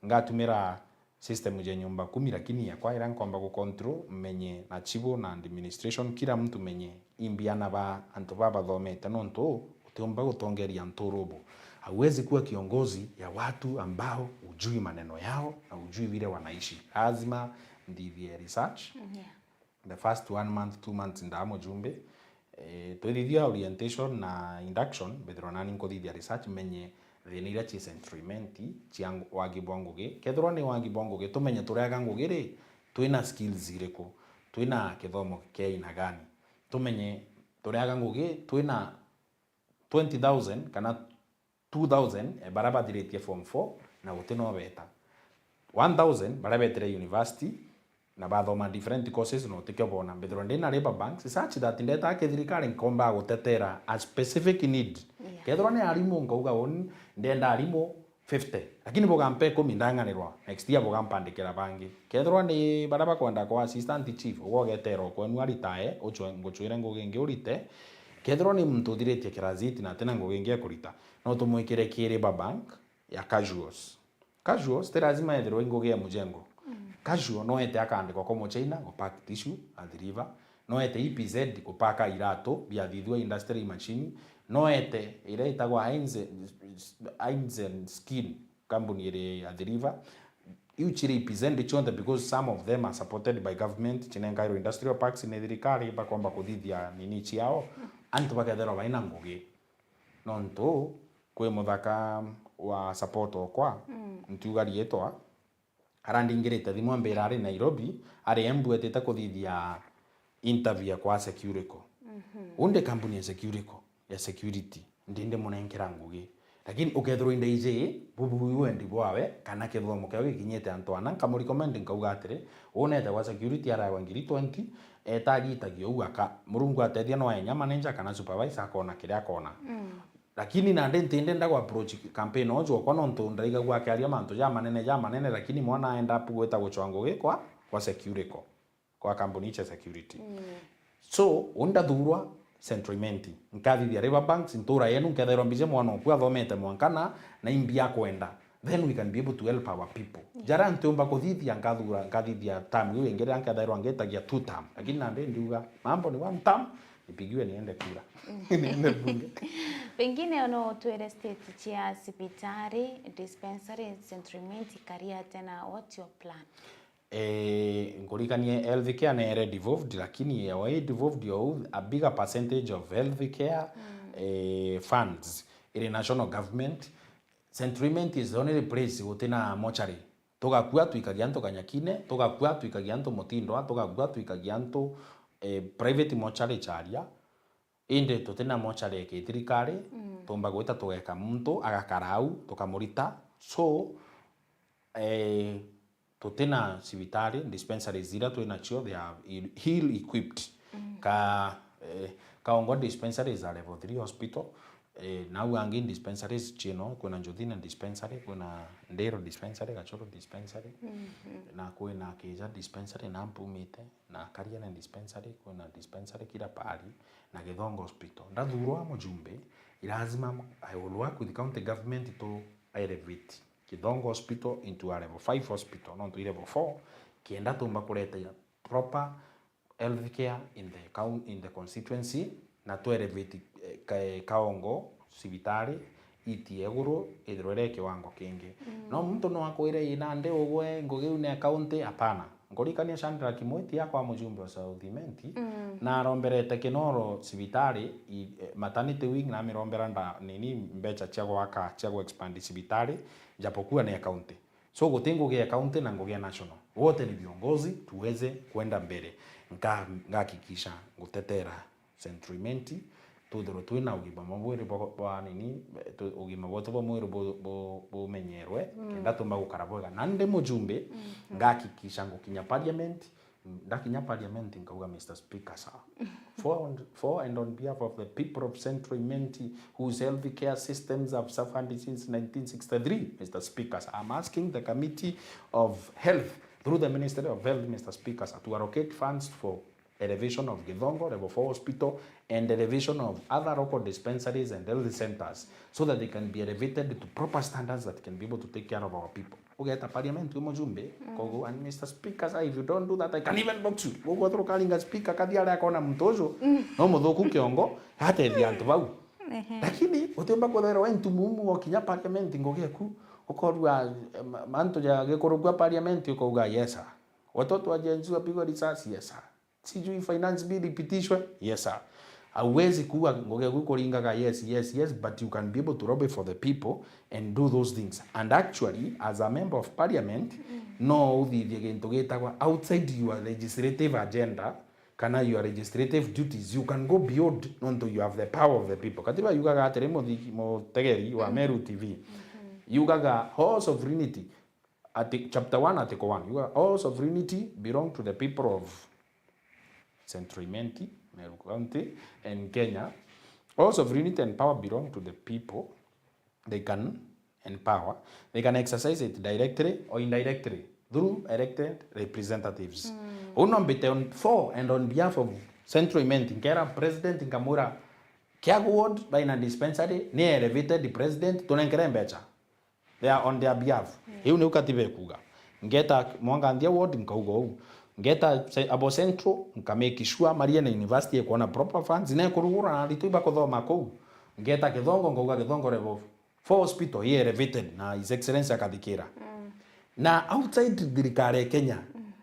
Ngatumira system ja nyumba kumi, lakini yakwa iria nkomba gu control, menye na chibu na administration, kila mtu menye imbiana ba antu ba bathomete, nontu utiumba gutongeria nturubu. Hauwezi kuwa kiongozi ya watu ambao hujui maneno yao na hujui vile wanaishi. Lazima ndithie research. Mm, yeah. The first one month, two months ndaa mujumbe, eh, twithithia orientation na induction, mbithirwa nani nkuthithia research, menye thina iria ci Central Imenti cia ng-, wagi bwa ngugi. Kethirwa ni wagi bwa ngugi, tumenye turiaga ngugi ri, twina skills iriku, twina kithomo kia aina gani, tumenye turiaga ngugi, twina twenty thousand kana two thousand, eh, baria bathiritie form four na guti no beta. One thousand baria betire university na bathoma different courses na utikio bona. Mbithirwa ndi na labour banks such that ndetaa kithirikari nkomba gutetera a specific need. Yeah. Kethirwa ni arimu nkauga uni ndenda arimu fifty, lakini bugampa ikumi ndang'anirwa, next year bugampandikira bangi. Kethirwa ni baria bakwenda kwa assistant chief, ugwe ugetera o kwenu aritae, ucwe-, ngucwire ngugi ingi urite. Kethirwa ni muntu uthiritie kirasi eight na atina ngugi ingi ekurita, no tumwikire ki labour bank ya casuals. Casuals ti lazima ethirwe i ngugi ya mujengo. Mm. Casual no ete akaandikwa kwa muchaina, gu pack tissue, Athi River. No ete E P Z, gu pack iratu biathithua industrial machine. No ete iria itagwa Heinz, Heinz Skin, kambuni iri Athi River. Iu ciri E P Z cionthe, because some of them are supported by government, cinenkairwe industrial parks ni thirikari, bakomba kuthithia nini ciao. Antu bakethirwa baina ngugi. Nontu kwi muthaka wa support okwa, mm, ntiuga riitwa, arandingirite thimu ambira ari Nairobi, ari Embu etite kuthithia interview ya kwa Securico. Mhm. Undi kambuni ya Securico, ya security, ndi ndimunenkera ngugi. Lakini ukethirwa indaiji, bubu wendi bwawe, kana kithomo kiao gikinyite antu ana, nkamurecommend nkauga atiri, unete gwa security araewa ngiri twenty, eta agitagia uu aka, Murungu atethia no enya manager kana supervisor akona kiria akona. Mm. Lakini nandi ntindenda ku approach campaign o jwakwa nontu ndaigagua akiaria mantu jamanene, jamanene, lakini mwana aenda apu gwita gucwa ngugi kwa, kwa Securico, kwa kambuni cia security. Mm. So, uu ndathurwa Central Imenti, nkathithia River Banks, ntura yenu, nkethairwa mbije mwana oku athomete mwanka na, na imbi akwenda. Then we can be able to help our people. Yeah. Jaria ntiumba kuthithia, nkathura, nkathithia term iu ingi riria nkethairwa ngitagia two term. Lakini nandi ndiuga, mambo ni one term, nipigiwe niende kura. Niende bunge. Pengine no utwire state cia cibitari, dispensary, Central Imenti ikari atia na what's your plan? Eh, nkurikanie health care nere devolved, lakini yao i devolved yo, a bigger percentage of health care, mm, eh, funds iri national government. Central Imenti is the only place guti na mortuary. Tugakua twikagia antu Kanyakine, tugakua twikagia antu Mutindwa, tugakua twikagia antu, eh, private mortuary Charia. Indi tuti na mortuary ya githirikari, mm, tumba gwita tugeka muntu agakara au, tukamurita. So, eh, tuti na cibitari, dispensaries iria twi nacio, they are ill, ill equipped. Mm. Ka, eh, Kaongo dispensary is a level three hospital. Eh, nau angi dispensaries ciino, kwina Njuthine dispensary, kwina Ndiro dispensary, Gachuru dispensary, mhm, na kwina Kija dispensary, na mpumite, na Kariene dispensary, kwina dispensary kila pahali, na Githongo hospital. Ndathurwa mujumbe, i lazima I will work with county government to elevate Githongo hospital into a level five hospital, nontu i level four, kenda tumba kureta proper health care in the coun-, in the constituency, na tu elevate, eh, Ka-, Kaongo cibitari itie iguru, ithirwe iri kiwango kingi. Mm. No muntu no akwire, "Ii nandi ugwe ngugi iu ni ya county?" Hapana. Nkurikania Shadrack Mwiti akwa mujumbe wa South Imenti, mm, na aromberete Kinoro cibitari, i, eh, maternity wing, na amirombera nda, nini, mbecha cia gwaka, cia gu expand cibitari, japokuwa ni ya county. So, guti ngugi ya county na ngugi ya national. Wote ni viongozi, tuweze kwenda mbele. Nka-, ngahakikisha ngutetera Central Imenti, twithirwe twina ugima bwa mwiri bwa, bwa nini, tu-, ugima bwetu bwa mwiri bu-, bu-, bumenyerwe, mm, kenda tumba gukara bwega. Na ndi mujumbe, mm, ngahakikisha ngukinya parliament, ndakinya parliament nkauga, "Mister Speaker, sir, for on, for and on behalf of the people of Central Imenti, whose health care systems have suffered since nineteen sixty-three, Mister Speaker, sir, I'm asking the Committee of Health, through the Ministry of Health, Mister Speaker, sir, to allocate funds for elevation of Githongo Level four Hospital and elevation of other local dispensaries and health centers so that they can be elevated to proper standards that can be able to take care of our people." Ugeta parliament wi mujumbe, mm, koguo, "And Mister Speaker, sir, if you don't do that, I can even box you." Koguo ethirwa ukaringa speaker kathi aria akona muntu uju, mm, no muthuku kiongo, atethia antu bau. Ehe. Lakini utiumba kwithirwa wi ntumumu, wokinya parliament ngugi eku, ukorua, eh, ma-, mantu ja gikuru kwa parliament, ukauga, "Yes, sir." Watoto wa Gen Z wapigwa risasi, "Yes, sir." Sijui finance bill ipitishwe. Yes, sir. Hauwezi kuwa ngugi eku kuringaga, "Yes, yes, yes," but you can be able to lobby for the people and do those things. And actually, as a member of parliament, mm, no uthithie gintu gitagwa outside your legislative agenda, kana your legislative duties, you can go beyond, nontu you have the power of the people. Katiba yugaga atiri, muthiki-, mutegeri wa Meru T V, yugaga all sovereignty, ati, chapter one, article one, yugaga all sovereignty belong to the people of Central Imenti, Meru County, and Kenya. All sovereignty and power belong to the people. They can, and power, they can exercise it directly or indirectly through elected representatives. Uu no mbite on, for and on behalf of Central Imenti, nkera president, nkamwira, Kiagu ward baina dispensary ni elevated president, tunenkere mbecha. They are on their behalf. Iu niu katiba ikuga. Ngeta Mwanganthia ward, nkauga uu. Ngeta ce-, abo Central, nka make sure Mariene University ikwona proper funds, na ikurugura na aritwa ibakuthoma kuu. Ngeta Kithongo, nkauga Kithongo level four hospital i elevated na His Excellency akathikira. Na outside thirikari ya Kenya,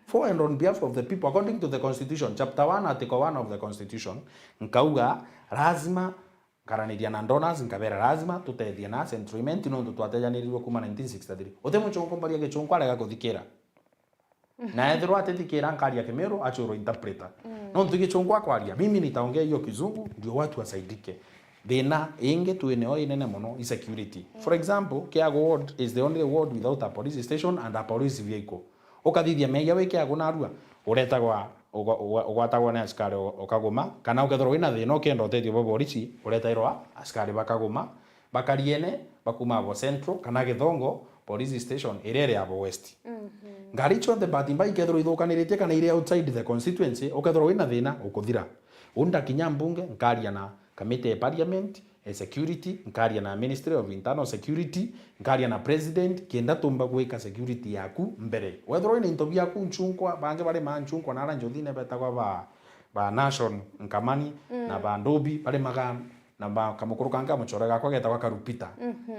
for and on behalf of the people, according to the constitution, chapter one, article one of the constitution, nkauga lazima nkaraniria na donors, nkabera lazima tutethie na Central Imenti nontu twatejanirirwe kuma nineteen sixty-three. Uti muchunku mbaria gichunku arega kuthikira. Na ethirwa atithikira, nkaria Kimiru, achurwa interpreter. Nontu gichungu akwaria, mimi nitaongea hiyo kizungu ndio watu wasaidike. Thina ingi twineo inene mono i security. For example, Kiagu ward is the only ward without a police station and a police vehicle. Ukathithia meeyia wi Kiagu narua, uretagwa, uga-, uga-, ugwatagwa ni askari u-, ukaguma, kana ukethirwa wina thina ukenda utethio bwa borisi, uretairwa askari bakaguma, bakariene, bakuma abo Central kana Githongo police station iria iri abo West. Ngari cionthe bahati mbaya ikethirwa ithukaniritie kana iri outside the constituency, ukethirwa wina thina, ukuthira. Uu ndakinya mbunge, nkaria na committee ya parliament, e security, nkaria na Ministry of Internal Security, nkaria na president, kenda tumba gwika security yaku mbere. Wethirwa wina into biaku nchunkwa, bangi bari ma nchunkwa na ara njothine betagwa ba, ba Nation Nkamani, na ba Ndubi, bari maga na ba kamukuru kangi kamuchore gakwa getagwa Karupita.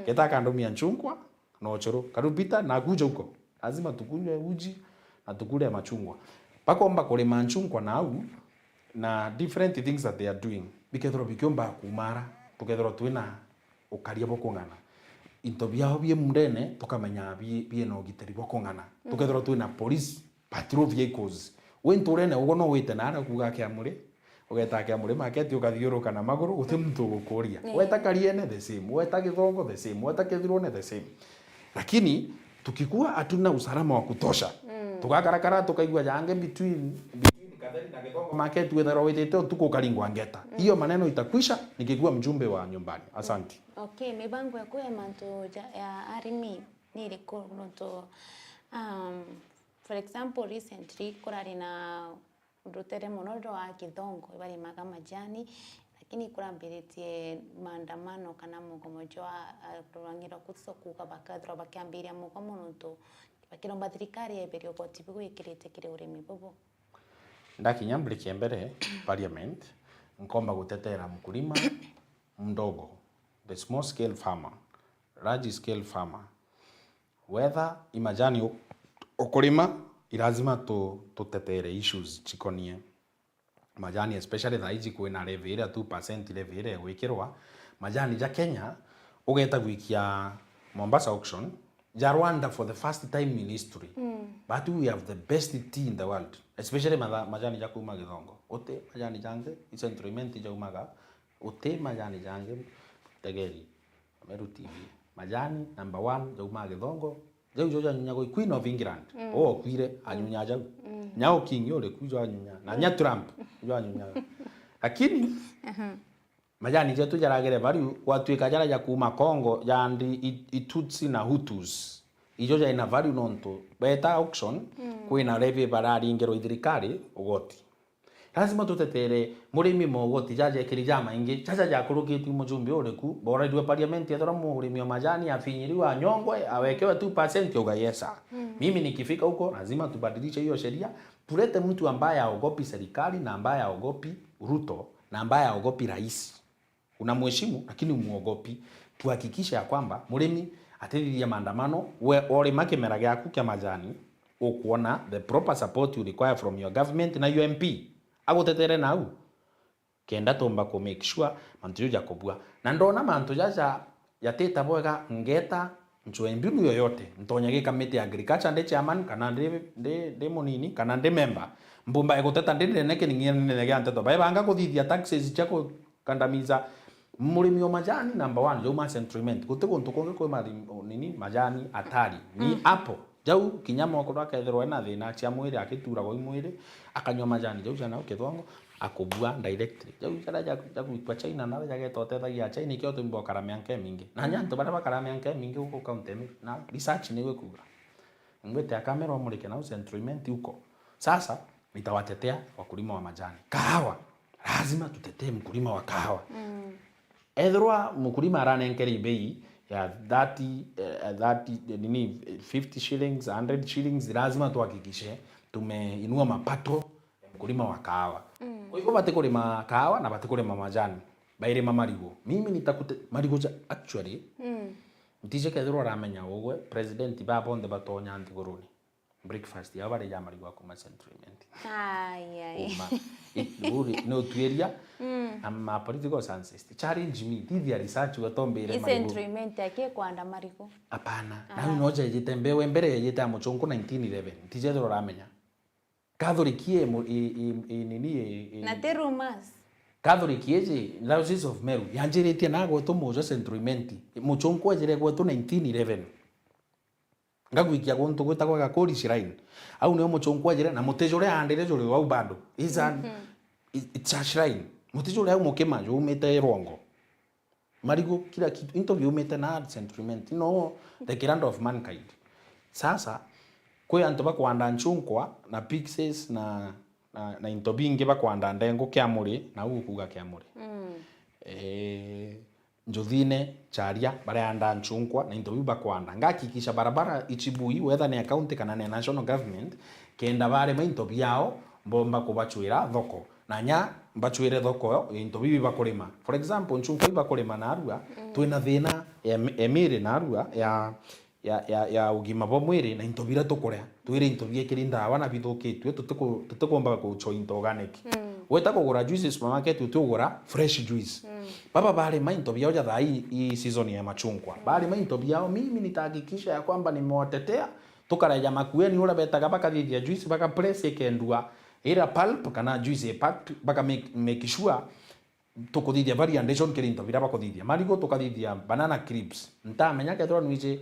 Geta kandumia nchunkwa na uchuru. Karupita, naku uja uko. Lazima tukunywe uji na tukule machungwa. Bakomba kurima nchunkwa nau, na different things that they are doing. Bikethirwa bikiumba kumara, tukethirwa twina ukaria bwa kung'ana. Into biao bie mundene, tukamenya bi-, biena ugitiri bwa kung'ana. Tukethirwa twina police patrol vehicles. Wi nturene ugo no wite naara kuuga Kiamuri, ugeta Kiamuri market, ukathiuruka na maguru, guti muntu ugukuria. Weta Kariene, the same. Weta Githongo, the same. Weta Kithirone, the same. Lakini tukikuwa hatuna usalama wa kutosha, tugakarakara tukaigua jange between, between Katheri na Githongo market, wethirwa witite utuku ukaringwa ngeta. Hiyo maneno itakwisha nikikuwa mjumbe wa nyumbani. Asante. Okay, mibango yaku ya mantu ja, ya arimi ni iriku? Nontu, um, for example, recently kurari na rutere mono rwa Githongo, ibarimaga majani, lakini kurambiritie maandamano kana mugomo jwa, ah, rurang'iro kuso kuuga bakethirwa bakiambiria mugomo nontu bakiromba thirikari yeberie ugoti buu ikirite kiri urimi bubu. Ndakinya mbiriki ya mbere parliament, nkomba gutetera mkulima mdogo, the small scale farmer, large scale farmer. Whether i majani u-, ukurima, i lazima tu-, tutetere issues chikonie majani, especially thaa iji kwina levy iria two percent levy iria igwikirwa. Majani ja Kenya ugeta gwikia Mombasa auction, ja Rwanda for the first time in history. But we have the best tea in the world, especially matha-, majani ja kuma Githongo. Uti majani jangi, i Central Imenti jaumaga, uti majani jangi, tegeri. Meru T V. Majani number one, jaumaa Githongo. Jau jo janyunyagwa i Queen of England. Mm. O okuire, anyunya jau. Mm. Nyao King uri ku jo anyunya. Na nya Trump, jo anyunya. Lakini, majani jetu jaragere value, gwatuika jara ja kuma Congo, ja ndi i, i Tutsi na Hutus. Ijo jaina value nontu. Beta auction, kwina levy bararingirwa i thirikari, ugoti. Lazima tutetere murimi mogoti jaja ekiri jamaingi, jaja jakurukitue mujumbe uri ku, borairwe parliament, ethirwa murimi wa majani afinyiriwe, anyongwe, awekewe two percent, auga, "Yes, sir." Mm. Mimi nikifika huko, lazima tubadilishe hiyo sheria, tulete mtu ambaye aogopi serikali na ambaye aogopi Ruto na ambaye aogopi rais. Unamheshimu, lakini umuogopi. Tuhakikishe ya kwamba murimi atithithia maandamano, we orima kimera giaku kia majani, ukuona the proper support you require from your government na your M P. Agutetere nau. Kenda tumba ku make sure mantu jau jakubua. Na ndona mantu jaja jatita bwega, ngeta Ncue mbinu yoyote, ntonya gi kamiti ya agriculture ndi chairman, kana ndi, ndi, ndi munini, kana ndi member, mbumba guteta ndi ndene kining'ia nene gia nteto. Baibanga kuthithia taxes cia kukandamiza murimi o majani number one, jauma Central Imenti. Guti guntu kungi kwi mari-, nini, majani atari. Ni hapo. Jau kinya moko ndakethirwa ena thina cia mwiri, akituragwa i mwiri, akanyua majani jau cia nau kithongo, akubua directly. Jau jaria ja, ja gwitwa China, nawe jageta utethagia China, ikio tumba ukara mianka imingi. Na nya antu baria bakara mianka imingi guku kaunti ya Meru, na research niyo ikuuga. Ngwite akamera umurike nau Central Imenti uko. Sasa, nitawatetea wakulima wa majani. Kahawa, lazima tutetee mkulima wa kahawa. Ethirwa mkulima aranenkere ibei ya thirty, eh, thirty, eh, nini, fifty shillings, hundred shillings, lazima tuhakikishe tumeinua mapato ya mkulima wa kahawa. Kwa hivyo batikurima kahawa na batikurima majani, bairima marigu. Mimi nitakute marigu ja, actually, ntije kethirwa uramenya ugwe, president ba bonthe batonya nthiguruni. Breakfast yao bari ja marigu a kuma Central Imenti. Ai, ai. Kuma. I-, buri, ni utuiria, I'm a political scientist. Challenge me, thithia research, watombire I marigu. Central Imenti aki kwanda marigu. Hapana. Aha. Nau no jejite mbeu mbere yejite ya muchunku nineteen eleven. Ntijethirwa uramenya. Catholic ye mu-, i, i, i, nini, i, i, Na ti rumors. Catholic iji, Diocese of Meru, yanjiritie na gwetwo mujo Central Imenti. Muchunku ejire gwetwo nineteen eleven. Ngagwikia guntu gwitagwa Gakuri Shrine. Au nio muchunku ajire, na muti juria aandire juri wau bado. Is an, it-, it's a shrine. Muti juria au mukima jumite Rwongo. Marigu, kila kitu, into biumite na Central Imenti. No, the ground of mankind. Sasa, kwi antu bakwanda nchunkwa na pixies na, na, na into bingi bakwanda ndengu Kiamuri, na uu kuuga Kiamuri. Eh, Njuthine, Charia, bareanda nchunkwa na into biu bakwanda. Ngahakikisha barabara ichibui, whether ni ya county kana ni ya national government, kenda barima into biao, mbomba kubachwira thoko. Na nya mbachwire thoko, into bibi bakurima. For example, nchunkwa ibakurima narua, twina thina ya mi-, ya miri narua, ya ya, ya, ya ugima bwa mwiri na into biria tukuria. Twire into biekiri ndawa na bithukitue, tutiku-, tutikumba guchwa into organic. Weta kugura juice supermarket, utiugura fresh juice. Baba barima into biao ja thaa ii, ii season ya machungwa. Barima into biao, mimi nitahakikisha ya kwamba nimewatetea. Tukareja Makueni uria betaga bakathithia juice, baka press ikendua ira pulp kana juice e pack, baka make, make sure tukuthithia variation kiri into biria bakuthithia. Marigu tukathithia banana crisps. Ntamenya kethirwa nwiji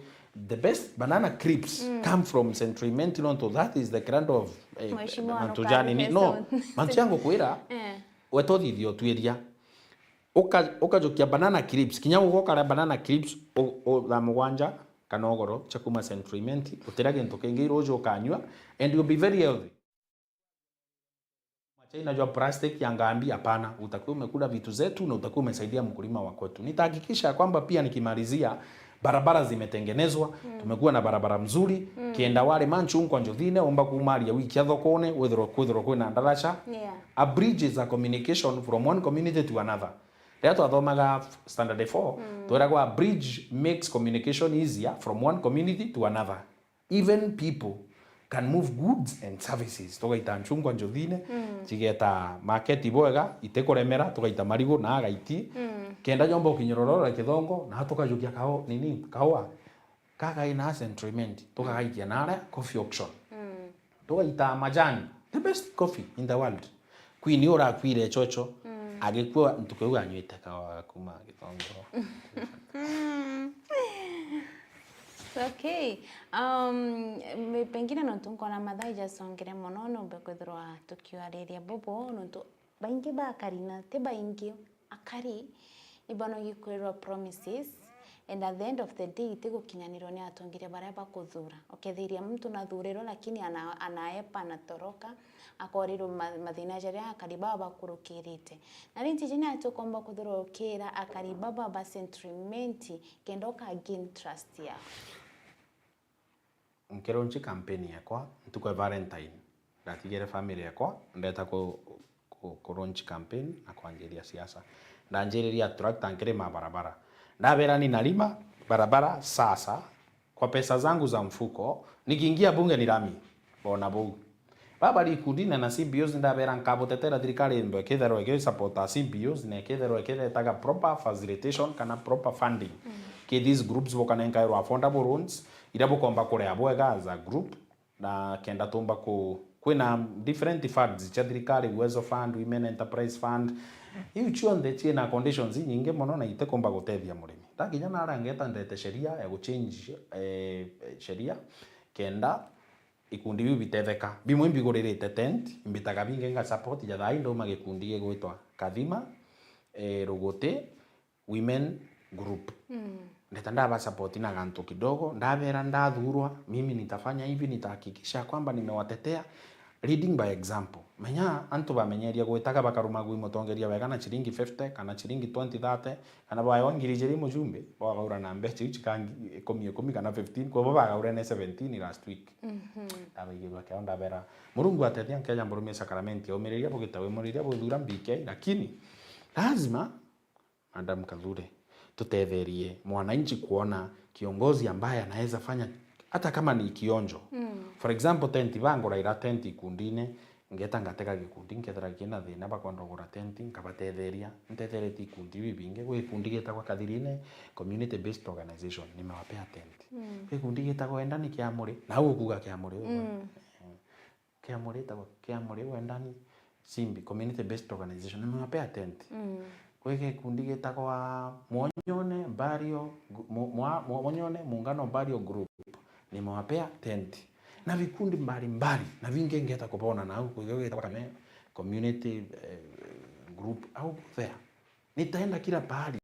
the best banana crisps come from Central Imenti, nontu that is the ground of, eh, Mheshimiwa mantu Nukari jani ni, no, Jason. Mantu ya ngukwira, eh, we tuthithia utuiria. Uka-, ukajukia banana crisps. Kinya uga ukaria banana crisps, u-, u-, thaa mugwanja kana ugoro cia kuma Central Imenti, utiria gintu kingi iruju ukanyua, and you'll be very healthy. Machaina jwa plastic ya ngambi, hapana. Utakuwa umekula vitu zetu na utakuwa umesaidia mkulima wa kwetu. Nitahakikisha kwamba pia nikimalizia, barabara zimetengenezwa, tumekuwa na barabara mzuri, kienda wale manchu nkwa njothine, omba kumaria wiki ya thokone, withirwa, kwithirwa kwina ndaraca. Yeah. A bridge is a communication from one community to another. Riria twathomaga standard four, tweragwa a bridge makes communication easier from one community to another. Even people can move goods and services. Tugaita nchungwa njuthine, cigeta market bwega, itikuremera, tugaita marigu na agaiti. Kenda nyomba ukinyirorora kithongo, na tukajukia kao, nini, kaua. Kagai na Central Imenti, tukagaikia na aria coffee auction. Tugaita majani, the best coffee in the world. Queen urakuire chocho, agikua ntuku iu anywite kawa kuma githongo. Okay. Um, me-, pengine nontu nkona mathaa ijasongere mono, nombe kwithirwa tukiariria bubu, nontu baingi ba akari, na ti baingi, akari ni banogi kwirwa promises, and at the end of the day, itigukinyanirwa ni atongeria baria bakuthura. Ukethiria muntu nathurirwe, lakini ana-, anaepa, anatoroka, akorirwa ma-, mathina jaria akari baba bakurukirite. Na ringi jini ati ukomba kwithirwa ukira akari baba ba Central Imenti kenda uka gain trust yao. Nkirunchi campaign yakwa, ntuku ya Valentine, ndatigire family yakwa, ndeta ku-, ku-, kurunchi campaign na kwanjiria siasa. Ndanjiriria tractor nkirima barabara. Ndabera ni narima barabara sasa, kwa pesa zangu za mfuko, nikiingia bunge ni lami, bona buu. Baba rikundine na C B Os ndabera nkabutetera thirikari imbe kethirwa ikisupporta C B Os na kethirwa ikiretaga proper facilitation kana proper funding. ki these groups bukanenkairwa affordable loans, iria bukomba kurea bwega as a group, na kenda tumba ku-, kwina different funds cia thirikari, Uwezo Fund, Women Enterprise Fund, iu cionthe ciina conditions inyingi mono na itikumba gutethia murimi. Ndakinya naria ngeta ndete sheria ya guchange, eh, sheria, kenda ikundi biu bitetheka. Bimwe imbiguririte tent, imbitaga bingi nga support, ja thaa ii ndauma gikundi gigwitwa Kathima, eh, Ruguti Women Group. Mm. Ndeta ndaba support na gantu kidogo, ndabera ndathurwa, mimi nitafanya hivi, nitahakikisha kwamba nimewatetea. Leading by example. Menya antu bamenyeria gwitaga bakaruma gwi mutongeria wega na chiringi fifty kana chiringi twenty, thirty, kana baewa ngiri ijiri mujumbe, bagaura na mbecha iu chikangi ikumi, ikumi kana fifteen, kwa hivyo bagaure ne seventeen last week. Mhm. Ndabaigirwa keo ndabera, Murungu atethia nkeja mburumie sakramenti ya umiriria bugita wimuriria buthura B K, lakini lazima, Madam Kathure, tutetherie mwananchi kuona kiongozi ambaye anaweza fanya hata kama ni kionjo. Mm. For example, tent, banguraira tent ikundine, ngeta ngatega gikundi, nkethira kina thina bakwenda kugura tent, nkabatetheria, ntetheretie ikundi bibingi. Gwi gikundi gitagwa Kathirine Community Based Organization, nimewapea tent. Mm. Gwi gikundi gitagwa Endani Kiamuri, nau ukuga Kiamuri ugwe. Mm. Eh. Kiamuri itagwa Kiamuri Wendani Simbi Community Based Organization, nimewapea tent. Mm. Kwi gikundi gitagwa Mwonyone Burial Gu-, Mu-, Mwa-, Mwonyone Muungano Burial Group, nimewapea tent. Na vikundi mbalimbali, na vingi ngeta kubona nau, kwi gitagwa Kame Community, eh, Group, au there. Nitaenda kila pahali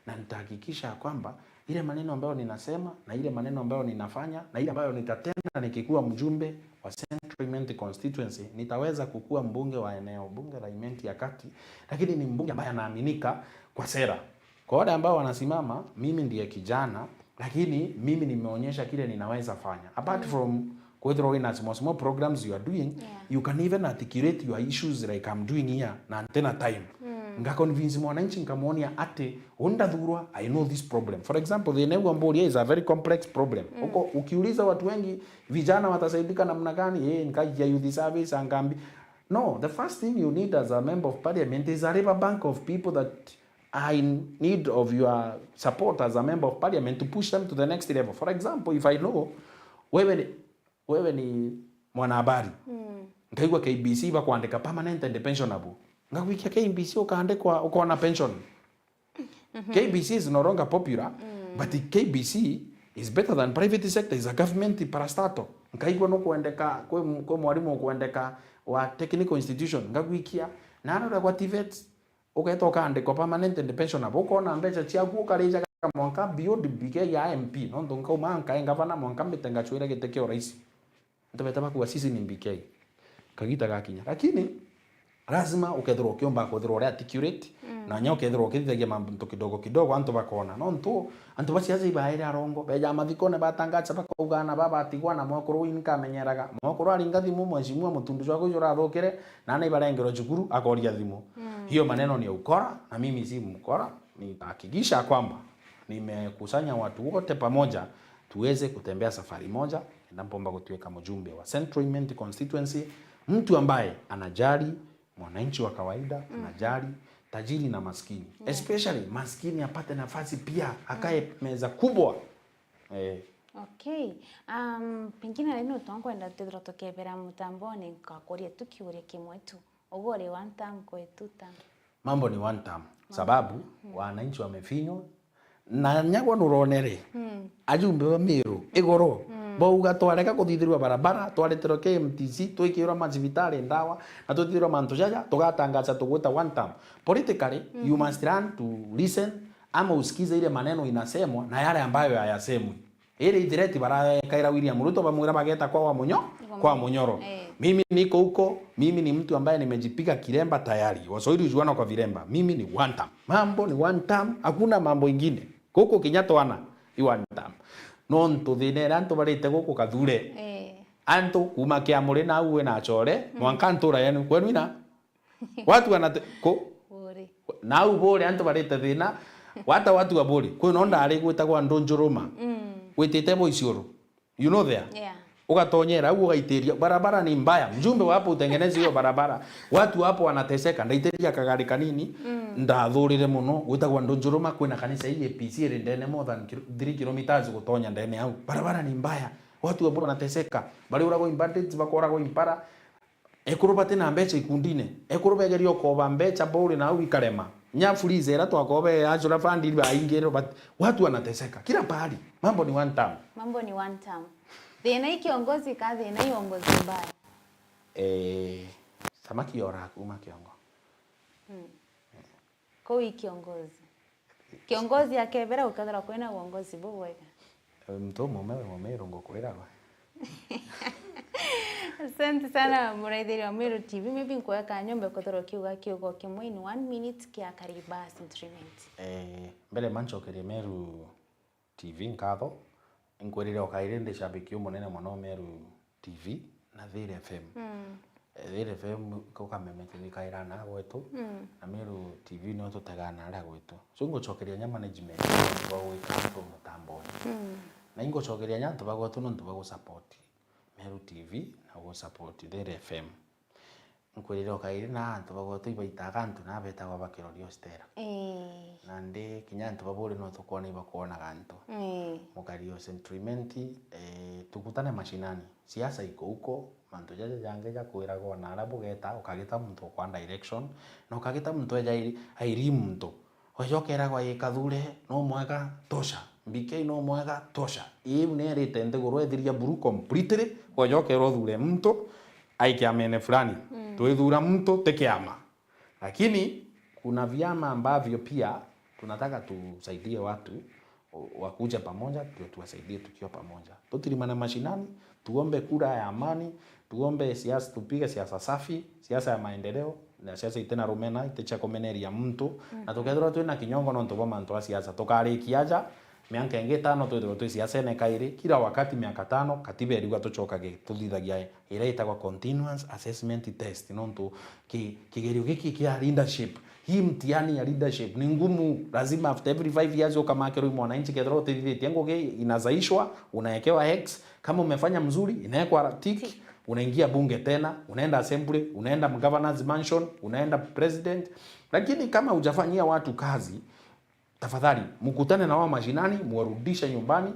na nitahakikisha ya kwamba ile maneno ambayo ninasema na ile maneno ambayo ninafanya na ile ambayo nitatenda nikikuwa mjumbe wa Central Imenti Constituency, nitaweza kukua mbunge wa eneo bunge la Imenti ya Kati, lakini ni mbunge ambaye anaaminika kwa sera. Kwa wale ambao wanasimama, mimi ndiye kijana, lakini mimi nimeonyesha kile ninaweza fanya. Apart from kwithirwa wina small, small programs you are doing, yeah, you can even articulate your issues like I'm doing here na ntina time. Mm. Nga convince mwananchi, nkamwonia ati, "Undathurwa, I know this problem." For example, the Negwa Mboria is a very complex problem. Mm. Uko, ukiuliza watu wengi, vijana watasaidika namna gani? Eh, nikaja youth service, angambi. No, the first thing you need as a member of parliament is a river bank of people that are in need of your support as a member of parliament to push them to the next level. For example, if I know wewe ni, wewe ni mwanahabari, mm, nkaigua K B C bakwandika permanent and pensionable, ngagwikia K B C ukaandikwa, ukona pension. Mhm. K B C is no longer popular, mm, but K B C is better than private sector, is a government parastatal. Nkaigua nukwendeka, kwi, kwi mwarimu ukwendeka wa technical institution, ngagwikia, na anaragwa TVET, ugeeta ukaandikwa permanent and pensionable, ukona mbeca ciaku ukarijaga mwanka beyond B K ya M P, nontu nkauma nkae ngavana mwanka mbite ngacwira giti kia urais. Antu beta bakua sisi ni B K. Kagita gakinya. Lakini lazima ukethirwa ukiumba kwithirwa uri articulate, mm, na nya ukethirwa ukithithagia mantu kidogo kidogo antu bakona. Nontu antu ba siasa ibaere arongo, beja mathikone batangacha bakauga na babatigwa na mwekuru uu nkamenyeraga. Mwekuru aringa thimu, mheshimiwa, mutundu jwaku jurathukire, na ana ibarengerwa cukuru, akoria thimu. Mm. Hiyo maneno ni ya ukora, na mimi si mkora. Nitahakikisha kwamba nimekusanya watu wote pamoja, tuweze kutembea safari moja, na mpomba kutuweka mjumbe wa Central Imenti Constituency, mtu ambaye anajali mwananchi wa kawaida, mm, anajali tajiri na maskini. Yeah. Especially maskini apate nafasi pia, akae, mm, meza kubwa. Eh. Okay. Um, pengine rino twankwenda twithirwa tukebera mutambone, nkakuria tu kiuria kimwe tu. Ugu uri one term kwetu ta? Mambo ni one term. Mambo. Sababu, mm, wananchi wamefinywa, na nyagwa nuronere, mm, ajumbe ba Meru, igoro, mm, bauga twarega kuthithirwa barabara, twareterwa K M T C, twikirwa macibitari ndawa, na twithirwa mantu jaja, tugatangaza tugwita one term. Politically, mm, you must learn to listen, ama usikize ile maneno inasemwa na yale ambayo hayasemwi. Iri ithireti barakaira William Ruto, bamwira bageta kwa wa munyo-, kwa munyoro. Eh. Mimi niko huko, mimi ni mtu ambaye nimejipiga kilemba tayari. Waswahili hujuana kwa vilemba. Mimi ni one term. Mambo ni one term, hakuna mambo ingine. Kuku kinya twana, i one term. Nontu thina iria antu barite guku Kathure. Eh. Antu kuma Kiamuri na uwe na Achore, mm, mwanka ntura yenu, kwenu ina. Watu wanate-, ku-, Buri. Nau Buri antu barite thina. Wata watu wa Buri. Kwi no ndari gwitagwa Ndunjuruma. Mm. Gwitite bo Isiolo. You know there? Yeah. Ugatonyera au ugaitiria, barabara ni mbaya. Mjumbe wa hapo utengeneze hiyo barabara. Watu hapo wanateseka. Ndaitiria kagari kanini, ndathurire muno. Gwitagwa Ndunjuruma, kwina kanisa hii A P C iri ndene more than kilo-, three kilometers gutonya ndene au. Barabara ni mbaya. Watu hapo wanateseka. Bariuragwa in bandits, bakoragwa impara. Ekuru bati na mbecha ikundine. Ekuru begeria ukoba mbecha bure na au ikarema. Nya fuliza ira twakobe ya Azura Fund iri baingirwe, but watu wanateseka. Kila pahali. Mambo ni one term. Mambo ni one term. Thina i kiongozi ka thina i uongozi mbaya? Eh, samaki yora kuma kiongo. Kuu i kiongozi. Kiongozi akebera gukethirwa kwina uongozi bubwega. Muntu umume we Mumiru ngukwira gwe. Asante sana muraithiri wa Meru T V. Maybe nkweka nyombe kwithirwa kiuga kiugo kimwe in one minute kia Kariba Sentiment. Eh, mbere ma ncokerie Meru T V nkatho, nkwirire o kairi ndi shabiki umunene mono Meru T V na Thiri F M. Mm. Eh, Thiri F M ko kameme tithikaira na gwetu, Mm. na Meru T V nio tutegaa na aria gwetu. So ngucokeria nya management nontu bwa gwika antu mutamboni. Mm. Na ingucokeria nya antu ba gwetu nontu bwa gusupport Meru T V na gusupport Thiri F M. Nkwirire o kairi na antu ba gwetu ibaitaga antu na betagwa ba Kirorio Stella. Ii. Nandi kinya antu ba buri no tukwona ibakwonaga antu. Ii. Mukari o Sentiment, eh, tukutane mashinani. Siasa iko huko, mantu jaja jangi jakwiragwa na aria bugeta, ukagita muntu ukwa direction, na ukagita muntu eja airi, airi muntu. Weja ukeragwa, "Ii Kathure, no mwega, tosha. B K no mwega, tosha." Iu nerite nthiguru ethiria buru completely, weja ukerwa uthure muntu, ai kiamene fulani. Mm. Twithura muntu, ti kiama. Lakini kuna vyama ambavyo pia tunataka tusaidie watu, wakuje pamoja, ndio tuwasaidie tukiwa pamoja. Tutirimane mashinani, tuombe kura ya amani, tuombe siasa, tupige siasa safi, siasa ya maendeleo, na siasa itina rumena, iti cia kumeneria muntu, na tukethirwa twina kinyongo nontu bwa mantu a siasa. Tukarikia aja, mianka ingi itano twithirwe twi siasene kairi, kila wakati miaka tano, katiba iriuga tucokage tuthithagia iria itagwa continuous assessment test, nontu ki-, kigerio giki kia leadership, hii mtihani ya leadership ni ngumu. Lazima after every five years ukamakirwa i mwananchi, kethirwa utithithitie ngugi inazaishwa, unaekewa X. Kama umefanya mzuri, inaekwa tick, tick. Unaingia bunge tena, unaenda assembly, unaenda governor's mansion, unaenda president. Lakini kama hujafanyia watu kazi, tafadhali, mkutane na wao mashinani, muwarudishe nyumbani,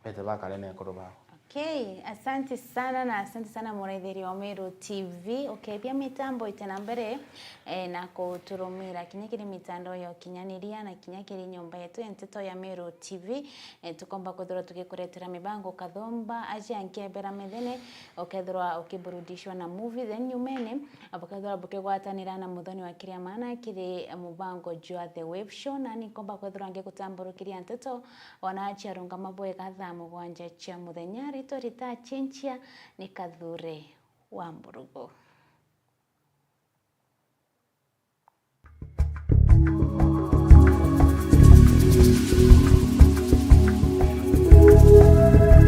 bete bakare na ekuru bao. Okay, asante sana na asante sana muraithiri wa Meru T V. Ukethia mitambo ite na mbere, eh, na kuturumira kinya kiri mitandao ya ukinyaniria na kinya kiri nyomba yetu ya nteto ya Meru T V. Eh, tukomba kwithirwa tugikuretera mibango kathomba aja nkebera methene, ukethirwa ukiburudishwa na movie, then nyumene, bukethirwa bukigwatanira na muthoni wa kiria maana kiri mubango jwa The Wave Show, na ni nkomba kwithirwa ngigutamburukiria nteto, ona ciarungama bwega thaa mugwanja cia muthenya. Ritwa ritachinchia ni Kathure wa Mburugu.